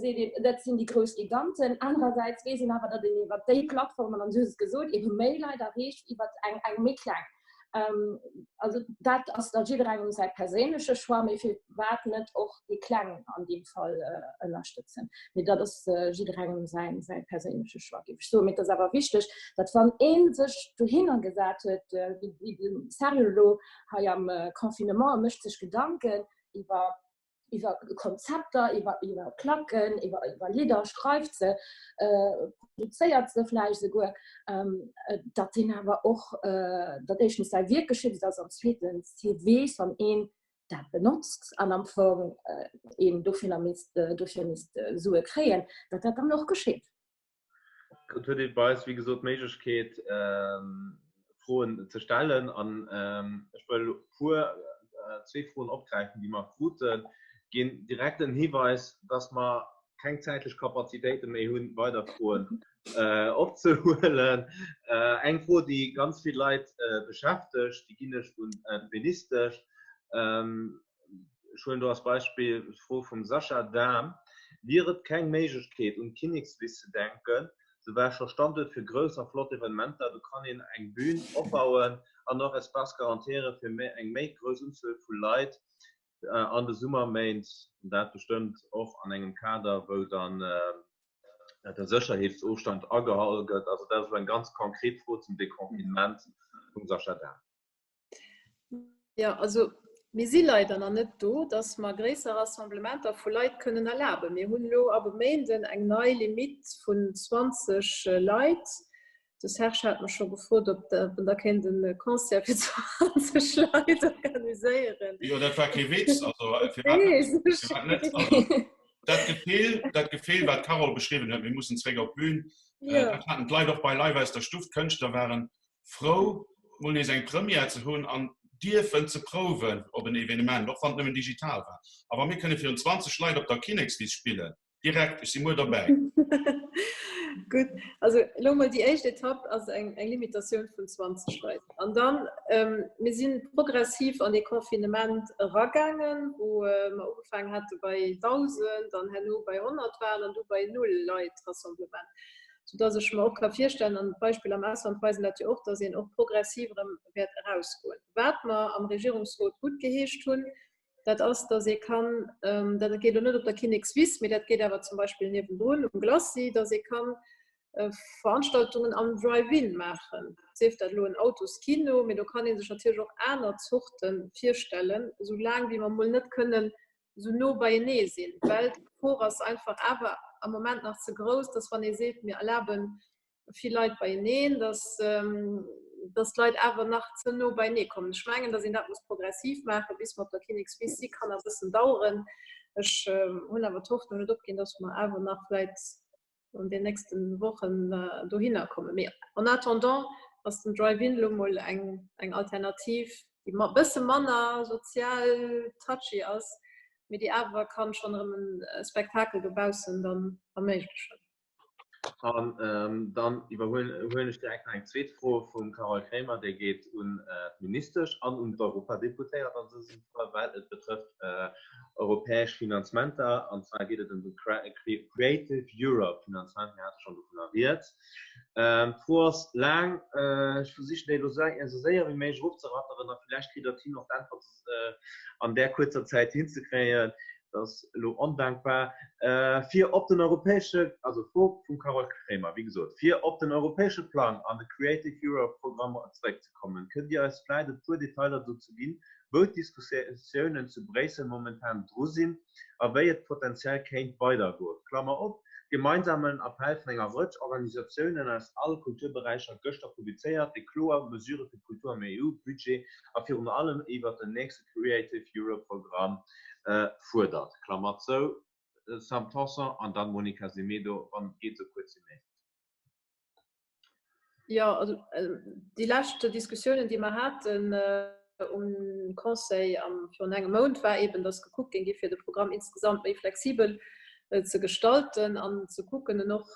seet een, dat sinn déi grouss Giganten, anerersäits weess een awer, datt een iwwer déi Plattformen, an du hues et gesot, ebe méi Leit erreecht wéi iwwer eng eng méi kleng. Also dat ass da jidderengem säi perséinleche Choix, mee firwat net och déi Kleng an deem Fall ënnerstëtzen? Mee dat ass jidderengem säin, säi perséinleche Choix, géif ech soen. Mee et ass awer wichteg, datt wann ee sech dohinner gesat huet, wéi de Serge elo hei am Confinement, e mécht sech Gedanken iwwer iwwer Konzepter, iwwer, iwwer Placken, iwwer, iwwer Lidder, schreift se, äh, produzéiert se vläicht esouguer, ähm, äh, datt deen awer och, äh, datt éischtens säi Wierk geschützt ass an zweetens hie weess, wann een dat benotzt an am Fong äh, een dofir misst, äh, dofir misst äh, Sue kréien, datt dat dann och geschitt. Et huet ee bei eis, wéi gesot, d'Méiglechkeet, Froen ze stellen. An ech wëll e puer, zwee Froen opgräifen, déi mer kruten. Ginn direkt en Hiweis, dass mer keng zäitlech Kapazitéite méi hunn, weider Froen opzehuelen. Eng Fro, déi ganz vill Leit beschäftegt, déi ginn ech un d'Ministesch. Ech huelen do als Beispill d'Fro vum Sascha Dahm, Wier et keng Méiglechkeet, un d'Kinnekswiss ze denken? Se war scho Standuert fir grouss a flott Evenementer. Do kann een eng Bühn opbauen an och Espace garantéiere fir eng méi grouss Unzuel vu Leit an de Summerméint. An dat bestëmmt och an engem Kader, wou dann de Sécherheetsofstand agehall gëtt. Also dat ass elo eng ganz konkret Fro zum Deconfinement vum Sascha Dahm. Ja, also. Mir si leider nach net do, dass mer gréisser Rassemblementer vu Leit kënnen erlaben. Mir hunn elo ab e Méinden eng nei Limitt vun 20 Leit. De Serge hat mech scho gefrot, ob en da kéint e Concert fir 20 Leit organiséieren. Jo, dat war kee Witz. Also, firwat net? Also, dat Gefill, dat Gefill, wat d'Carole beschriwwen huet, mir mussen zréck op d'Bün, dat haten d'Leit och bei Live aus der Stuff. D'Kënschtler waren frou, mol nees eng Première ze hunn an dierfen ze prouwen op en Evenement, och wann et nëmmen digital war. A wa mir kënne virun 20 Leit op der Kinnekswiss spillen, direkt, ech si muer derbäi. Gutt, also elo mol déi éischt Etapp ass eng Limitatioun vun 20 Leit. An dann, mir si progressiv an dee Confinement eragaangen, wou mer ugefaangen hate bei 1.000, dann herno bei 100 waren an du bei null Leit Rassemblement. Soudass ech mer och ka virstellen, an d'Beispiller am Ausland weisen dat jo och, dass een och progressiv erëm wäert erausgoen. Wat mer am Regierungsrot guttgeheescht hunn, dat ass, dass ee kann, dat geet elo net op der Kinnekswiss, mee dat geet awer zum Beispill niewendrun um Glacis, dass ee kann Veranstaltungen am Drive-in maachen, sief dat elo en Autoskino, mee do kann ee sech natierlech och aner Zorte virstellen, soulaang wéi mer emol net kënnen esou no beienee sinn, well d'Gefor ass einfach awer am Moment nach ze grouss, dass wann ee seet, mir erlabe vill Leit beieneen, dass, dass d'Leit awer nach ze no beienee kommen. Ech mengen, dass een dat muss progressiv maachen, bis mer op der Kinnekswiss si kann nach e bëssen daueren. Ech hunn awer d'Hoffnung net opginn, dass mer awer nach vläicht an den nächsten Wochen dohinner kommen. Mee en attendant ass den Drive-In lo mol eng, eng Alternativ, déi e bësse manner sozial touchy ass, mee déi awer kann schonn erëm e Spektakel dobaussen dann erméiglechen. An dann iwwerhuelen ech direkt nach eng zweet Fro vum Carole Kremer, déi geet un d'Ministesch an un d'Europadeputéiert an dësem Fall, well et betrëfft europäesch Finanzementer, an zwar geet et ëm de Creative Europe Finanzement. Mir hate schonn dovunner rieds. D'Fro ass laang. Ech versichen déi elo esou séier wéi méiglech erofzeratteren a villäicht kritt Der et hin, och d'Äntwert an där kuerzer Zäit hinzekréien. Dat ass elo ondankbar. Fir op den europäesche, also d'Fro vum Carole Kremer, wéi gesot, fir op den europäesche Plang an de Creative Europe Programm zeréckzekommen, kënnt Dir eis vläicht e puer Detailer dozou ginn, wou d'Diskussiounen zu Bréissel momentan dru sinn a wéi et potenziell kéint weidergoen, Klammer op, gemeinsamen Appell vun enger Rëtsch Organisatiounen aus alle Kulturberäicher gëschter publizéiert, dee kloer Mesurë fir d'Kultur am EU-Budget a virun allem iwwert den nächste Creative Europe Programm fuerdert, Klammer zou. Sam Tanson an dann Monica Semedo, wann et geet esou kuerz wéi méiglech. Jo, also déi lescht Diskussiounen, déi mer haten um Conseil am virun engem Mount, war eeben, datt gekuckt géing gi fir de Programm insgesamt méi flexibel ze gestalten an ze kucken, en och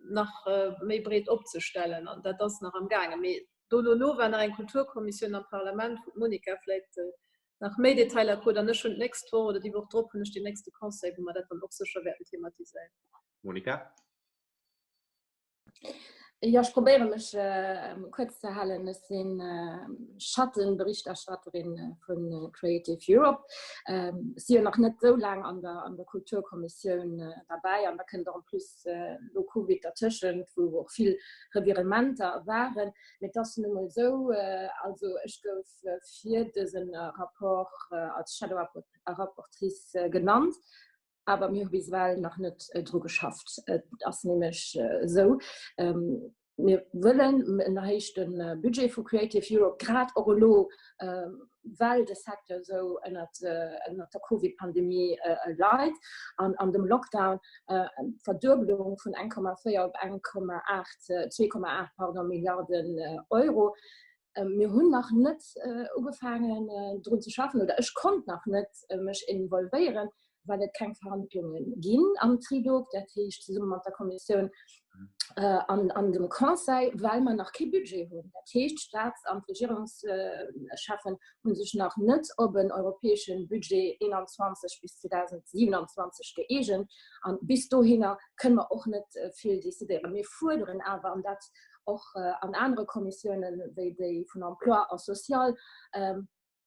nach méi breet opzestellen. An dat ass nach am gaangen. Mee dono no war nach eng Kulturkommissioun am Parlament, wou d'Monica vläicht nach méi Detailer krut. An ech hunn d'nächst Woch oder déi Woch drop hunn ech deen nächste Conseil, wou mer dat dann och sécher wäerten thematiséieren. Monica? Jo, ech probéiere mech kuerz ze halen. Ech sinn Schattenberichterstatterin vu Creative Europe. Ech si jo nach net esou laang an der, an der Kulturkommissioun derbäi an da kënnt och en plus elo Covid dertëschent, wou och vill Revirementer waren. Mee et ass nu mol esou, also ech gouf fir dëse Rapport als Shadow Rapportrice genannt. Awer mir hu bis ewell nach net dru geschafft. Et ass nämlech esou, mir wëllen en erhéichte Budget vu Creative Europe, grad och elo, well de Secteur esou ënnert der Covid-Pandemie leit an an dem Lockdown, d'Verduebelung vun 1,4 op 1,8, 2,8, pardon, Milliarden Euro. Mir hunn nach net ugefaangen drun ze schaffen oder ech konnt nach net mech involvéieren, well et keng Verhandlunge ginn am Trilog, dat heescht zesumme mat der Kommissioun an an dem Conseil, well mer nach kee Budget hunn. Dat heescht d'Staats an d'Regierungscheffen hu sech nach net op en europäesche Budget 21 bis 2027 gëeegent an bis dohinner kënne mer och net vill decidéieren. Mir fuerderen awer, an dat och an anere Kommissiounen wéi déi vun Emploi a Social,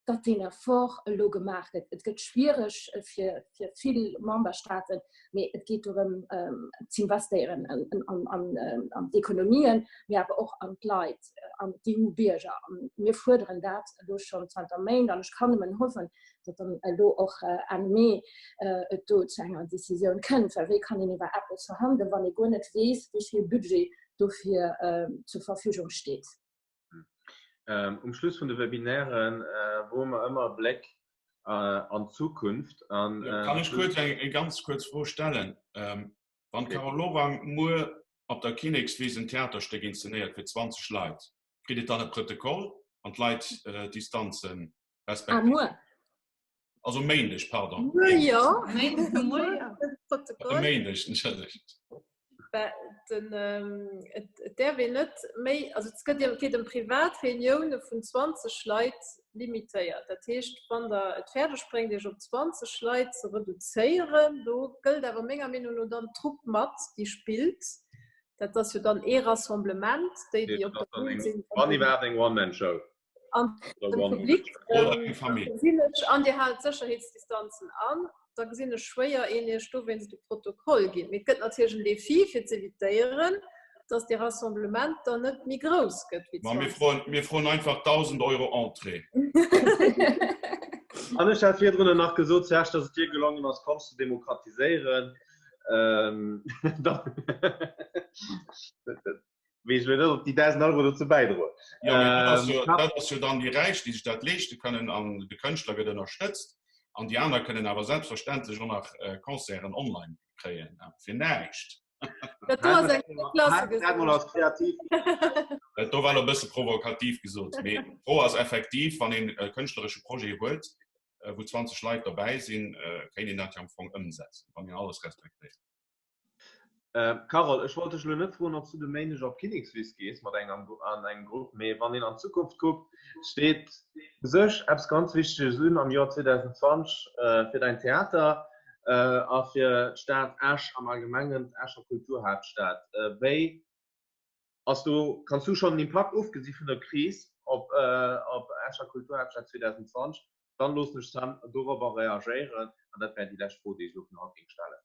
datt deen Effort elo gemaach gëtt. Et gëtt schwiereg fir vill Memberstaaten, mee et geet dorëm z'investéieren an d'Ekonomien, mee awer och an d'Leit, an d'EU-Bierger. A mir fuerderen dat elo schonn zanter Méint an ech kann nëmmen hoffen, datt dann elo och Enn Mee et do zu enger Decisioun kënnt. Well wéi kann een iwwer eppes verhandelen, wann ee guer net weess, wéi vill Budget dofir zur Verfügung steet? Um Schluss vun de Webinairen woe mer ëmmer e Bléck an d'Zukunft. Kann ech kuerz eng ganz kuerz Fro stellen? Wann d'Carole Lorang muer op der Kinnekswiss en Theaterstéck inszenéiert fir 20 Leit, kritt et dann e Protokoll, wann d'Leit d'Distanze respektéieren? Ah, muer? Also Méindeg, pardon. Muer, jo. E Méindeg, entschëllegt. Den, et däerf een net méi, also et gëtt, et geet ëm privat Reunioune vun 20 Leit limitéiert. Dat heescht, wann Der et fäerdeg bréngt, Iech op 20 Leit ze reduzéieren, do gëllt awer menger Meenung no dann d'Trupp mat, déi spillt. Dat ass jo dann ee Rassemblement, déi, déi op der Bühn sinn. Wann iwwerhaapt eng One-Man-Show. An dem Public gesinn ech, an Dir haalt d'Sécherheetsdistanzen an, da gesinn ech schwéier een Iech dowéinst e Protokoll ginn. Mee et gëtt natierlech en Defi fir z'evitéieren, datt dee Rassemblement dann net méi grouss gëtt wéi 20. Mir froen einfach 1.000 Euro Entrée. An ech hat virdrun nach gesot, Serge, datt et dir gelongen ass, Konscht ze demokratiséieren. Weess elo net, ob déi 1.000 Euro dozou bäidroen. Jo, mee dat ass jo, dat ass jo dann déi Räich, déi sech dat leeschte kënnen an de Kënschtler gëtt ënnerstëtzt an déi aner kënnen awer selbstverständlech och nach Concerten online kréien fir näischt. Dat do ass eng Zweeklasse-Gesellschaft. Dat do war elo e bësse provokativ gesot, mee d'Fro ass effektiv, wann een e kënschtleresche Projet huet, wou 20 Leit dobäi sinn, kéint een dat jo am Fong ëmsetzen, wann een alles respektéiert. Carole, ech wollt dech elo net froen, ob s du de Méindeg op d'Kinnekswiss gees mat engem an engem Grupp, mee wann een an d'Zukunft kuckt, steet u sech eppes ganz Wichteges un am Joer 2020 fir däin Theater a fir d'Stad Esch am Allgemengen, d'Escher Kulturhaaptstad. Wéi ass do, kanns du schonn en Impakt ofgesi vun der Kris op op Escher Kulturhaaptstad 2020? Dann loossen ech d'Sam dorobber reagéieren an dat wär déi lescht Fro, déi ech elo vun haut géing stellen.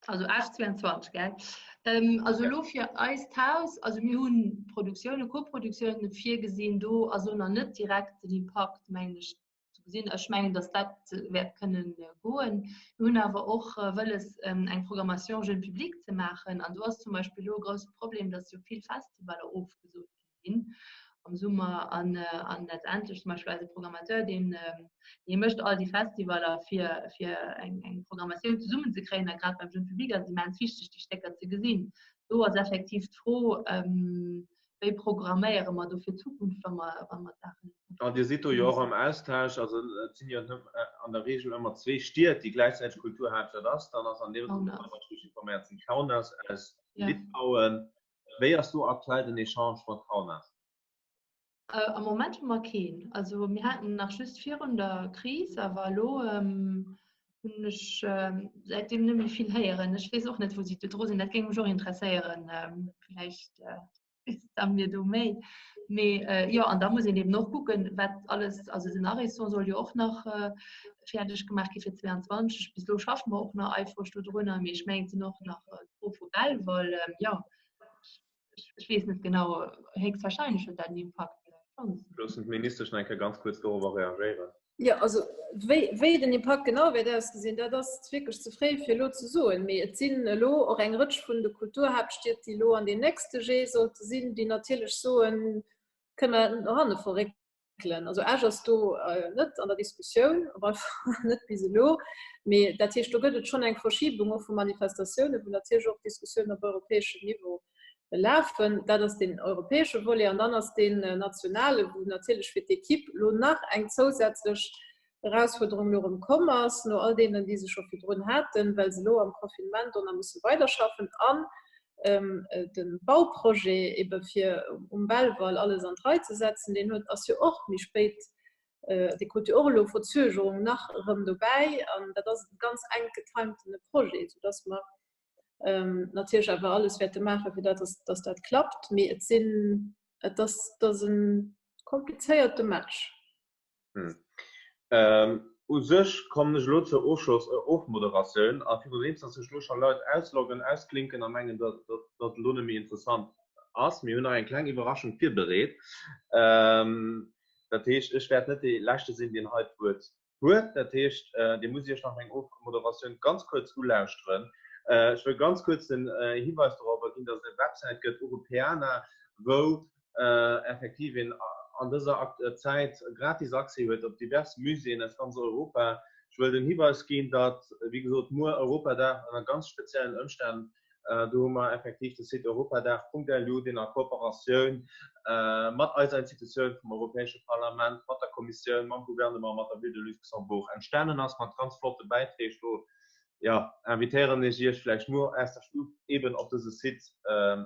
Also 8,22 gell? Ähm, also ja. lo fir eist Haus, also mir hunn Produktioune, Koproduktioune virgesinn, do ass lo nach net direkt den Impakt mengen ech ze gesinn. Ech mengen, datt dat wäert kënnen äh, goen. Mir hunn awer och äh, wëlles ähm, eng Programmation jeune public ze maachen an do ass zum Beispill lo e grousse Problem, datt jo vill Festivaler ofgesot ginn am Summer an, äh, an letztendlech zum Beispill eise Programmateur, deen, ähm, dee mécht all déi Festivaler fir, fir eng, eng Programmatioun zesummen ze kréien a grad beim Jeune Public ass et immens wichteg, déi Stécker ze gesinn. Do ass effektiv d'Fro, ähm, wéi programméiere mer do fir d'Zukunft, wa mer, wa mer d'Saachen. An Dir sidd do jo och am Austausch, also et sinn jo net an der Regel ëmmer zwee Stied, déi gläichzäiteg Kulturhaaptstad ass. Dann ass an deem Fall, wann ech richteg informéiert sinn, Kaunas aus Litauen. Wéi ass do aktuell den Echange mat Kaunas? Am Moment hu mer keen. Also mir haten nach just virun der Kris, awer elo hunn ech säitdeem net méi vill héieren. Ech weess och net, wou si do dru sinn. Dat géing mech och interesséieren. Vläicht weess d'Sam mir do méi. Mee jo, an da muss een eben och kucken, wat alles, also den Ariston soll jo och nach fäerdeg gemaach gi fir 22. Bis elo schaffe mer och nach eifreg do drunner, mee ech mengen, et sinn och nach d'Fro vu Belval. Jo, ech weess net genau, héchstwahrscheinlech huet dat en Impakt. Loossen d'Ministesch nach eng Kéier ganz kuerz dorobber reagéieren. Jo, also wéi, wéi den Impakt genau wäert ausgesinn, dat ass wierklech ze fréi fir elo ze soen. Mee et sinn elo och eng Rëtsch vun de Kulturhaaptstied, déi elo an den nächste Jee sollte sinn, déi natierlech soen, kënne mer dat net no hanne verréckelen. Also Esch ass do net an der Diskussioun, op alle Fall net bis elo. Mee dat heescht, do gëtt et schonn eng Verschibung och vu Manifestatiounen, wou natierlech och Diskussiounen op europäeschem Niveau lafen. Dat ass deen europäesche Volet. An dann ass deen nationale, wou natierlech fir d'Equipe elo nach eng zousätzlech Erausfuerderung elo erëm komm ass, no all deenen, déi se scho virdrun haten, well se elo am Confinement do nach musse weiderschaffen an de Bauprojet ebe fir um Belval alles an d'Rei ze setzen, deen huet, ass jo och méi spéit, dee krut jo och elo Verzögerung nach erëm dobäi. An dat ass e ganz enk getimtene Projet, soudass mer natierlech awer alles wäerte maachen, fir dat, dass dat klappt. Mee et sinn, et ass, et ass e komplizéierte Match. U sech kommen ech elo zur Ofschloss, Ofmoderatioun a virun deems, dass sech elo scho Leit ausloggen, ausklinken a mengen, datt et elo net méi interessant ass. Mir hunn nach eng kleng Iwwerraschung virbereet. Dat heescht, ech wäert net dee Leschte sinn, deen hei d'Wuert. Huet. Dat heescht, Dir musst Iech nach meng Ofmoderatioun ganz kuerz ulauschteren. Ech wëll ganz kuerz den Hiweis dorobber ginn, dass et eng Websäit gëtt, Europeana, wou effektiv een an dëser Zäit gratis Accès huet op divers Muséeën aus ganz Europa. Ech wëll den Hiweis ginn, datt, wéi gesot, muer Europadag ënner ganz speziellen Ëmstänn Do hu mer effektiv de Site europadag.lu, deen a Kooperatioun mat eiser Institutioun vum Europäesche Parlament, mat der Kommissioun, mam Gouvernement, mat der Ville de Luxembourg entstanen ass, mat ganz flotte Bäitreeg. Do, jo, invitéieren ech Iech vläicht muer aus der Stuff eeben op dëse Site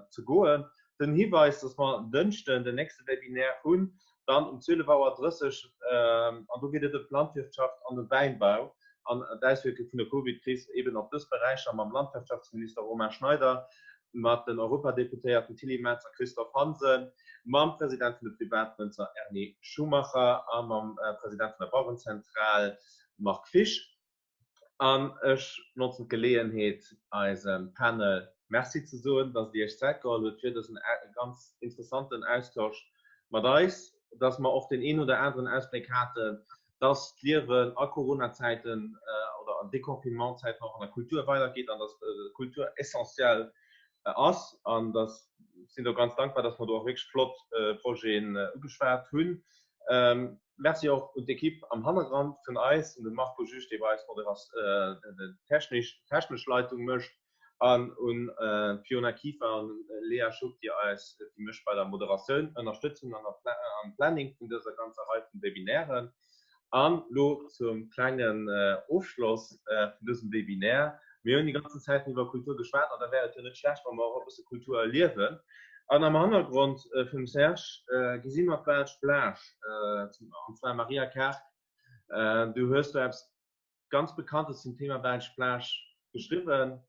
ze goen. Den Hiweis, dass mer en Dënschden den nächste Webinaire hunn, dann um 12 Auer 30, an do geet et ëm d'Landwirtschaft an de Wäinbau an d'Auswierkunge vun der Covid-Kris eben op dës Beräicher mam Landwirtschaftsminister Romain Schneider, mat den Europadeputéierten Tilly Metz a Christophe Hansen, mam President vun de Privatwënzer Erny Schumacher a mam President vun der Bauerenzentral Marc Fisch. An ech notzen d'Geleeënheet, eisem Panel Merci ze soen, dass Dir Iech Zäit geholl hutt fir dësen ganz interessanten Austausch mat eis, dass mer och deen een oder aneren Ausbléck haten, dass d'Liewen a Coronazäiten oder an Deconfinementzäiten och an der Kultur weidergeet an dass Kultur essentiell ass. An dass sinn do ganz dankbar, dass mer do och wierklech flott Projeten ugeschwat hunn. Merci och un d'Ekipp am Hannergrond vun eis, un de Marco Jusch, dee bei eis d'technesch Leitung mécht, an un d'Fiona Kieffer an Léa Schuck, déi eis, déi mech bei der Moderatioun ënnerstëtzen an am Planning vun dëser ganzer Rei vun Webinairen. An lo zum klengen Ofschloss vun dësem Webinaire. Mir hunn déi ganzen Zäiten iwwer Kultur geschwat an da wär et jo net schlecht, wa mer och e bësse Kultur erliewen. An am Hannergrond vum Serge gesi mer d'belsch Plage, an zwar Maria Karg. Du hues do eppes ganz Bekanntes zum Thema belsch Plage geschriwwen.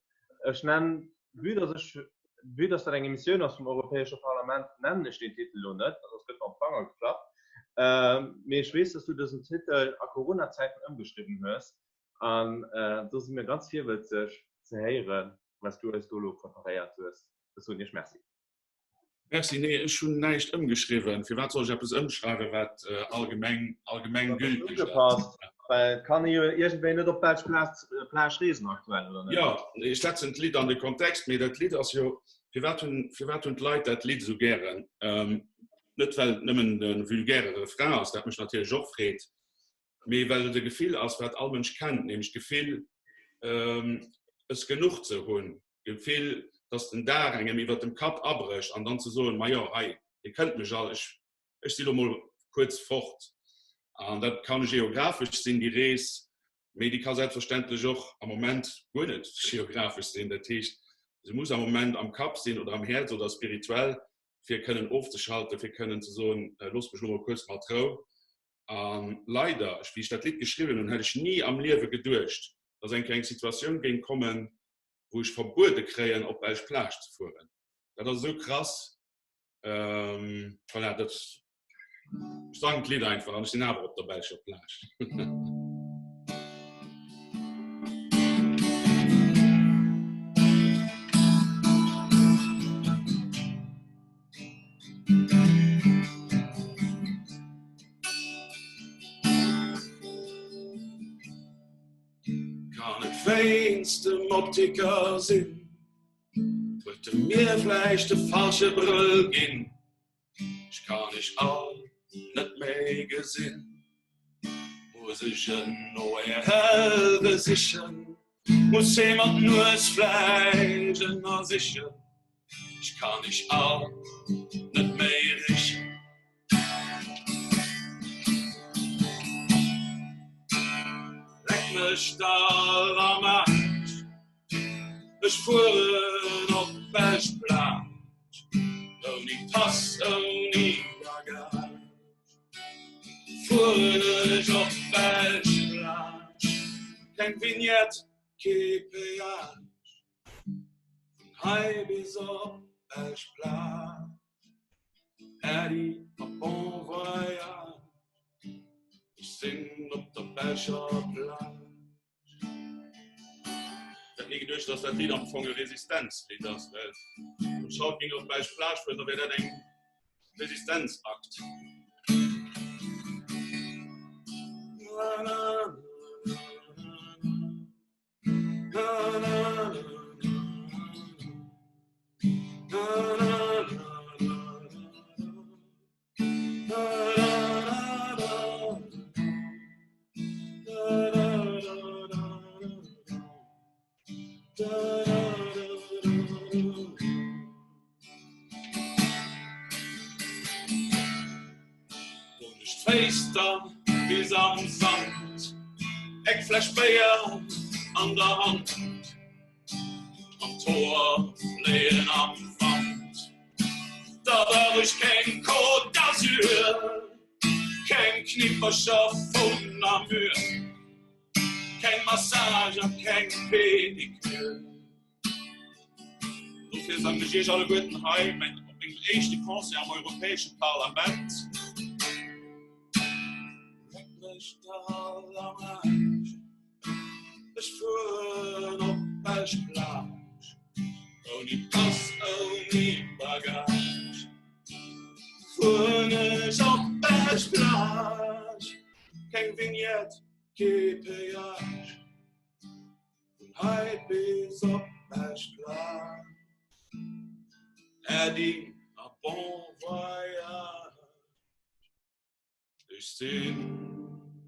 Ech nennen, vue dass ech, vue dass dat eng Emissioun ass vum Europäesche Parlament, nennen ech deen Titel elo net, well soss gëtt mer op d'Fanger geklappt. Mee ech weess, dass du dësen Titel a Corona-Zäiten ëmgeschriwwen hues. An do si mir ganz virwëtzeg ze héieren, wat s du eis do elo preparéiert hues. Ech soen Iech Merci. Merci. Nee, ech hunn näischt ëmgeschriwwen. Firwat soll ech eppes ëmschreiwen, wat allgemeng, allgemeng gülteg ass? Ugepasst, well et kann ee jo iergendwéi net op d'belsch Plage reesen aktuell, oder net? Jo, ech setzen d'Lidd an de Kontext, mee dat Lidd ass jo, firwat hunn, firwat hunn d'Leit dat Lidd esou gären? Net well et nëmmen de vulgäre Refrain ass, dat mech natierlech och freet, mee well et e Gefill ass, wat all Mënsch kennt, nämlech d'Gefill, es genuch ze hunn, d'Gefill, dass den Daach engem iwwert dem Kapp abrécht an dann ze soen, Majo, hei, Dir kënnt mech all, ech, ech si lo mol kuerz fort. An dat kann geografesch sinn, déi Rees, mee déi ka selbstverständlech och am Moment guer net geografesch sinn. Dat heescht, se muss am Moment am Kapp sinn oder am Häerz oder spirituell, fir kënnen ofzeschalten, fir kënnen ze soen, Loosst mech lo mol kuerz mat Rou. A leider, wéi ech dat Lidd geschriwwen hunn, hätt ech ni am Liewe geduecht, dass eng Kéier eng Situatioun géing kommen, wou ech verbuede kréien, op d'belsch Plage ze fueren. Dat ass esou krass. Voilà, dat, ech sangen d'Lidd einfach an ech sinn awer op der belscher Plage. Kann et wéinst dem Optiker sinn? Huet e mir vläicht de falsche Brëll ginn? Ech kann iech all net méi gesinn. Muss ech en ORL besichen? Muss ee mer d'Nues vläicht ënnersichen? Ech kann iech all net méi richen. Leck mech dall am Aarsch, ech fueren op d'belsch Plage, ouni Pass, ouni Bagage. Fueren ech op d'belsch Plage, keng Vignette, kee Péage, vun hei bis op d'belsch Plage. Äddi a bon voyage, ech sinn op der belscher Plage. Ech hätt ni geduecht, dass dat Lidd am Fong e Resistenzlidd ass, well wann ech haut géing op d'belsch Plage fueren, da wär dat eng Resistenzakt. Féiss dann bis am Sand, eng Fläsch Béier an der Hand, an d'Hoer fléien am Wand. Da brauch ech keng Côte d'Azur, keng Knippercher vun Namur, keng Massage a keng Pedicure. Dofir soen ech iech alleguerten hei op mengem éischte Concert am Europäesche Parlament, Leckt mech dall am Aarsch, ech fueren op d'Belsch Plage, ouni Pass, ouni Bagage, fueren ech op d'Belsch Plage, keng Vignette, kee Péage. Vun hei bis op d'Belsch Plage, Äddi a bon voyage. Ech sinn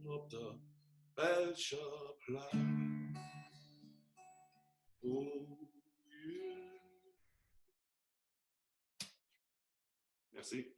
op der belscher Plage. Oh yeah. Merci.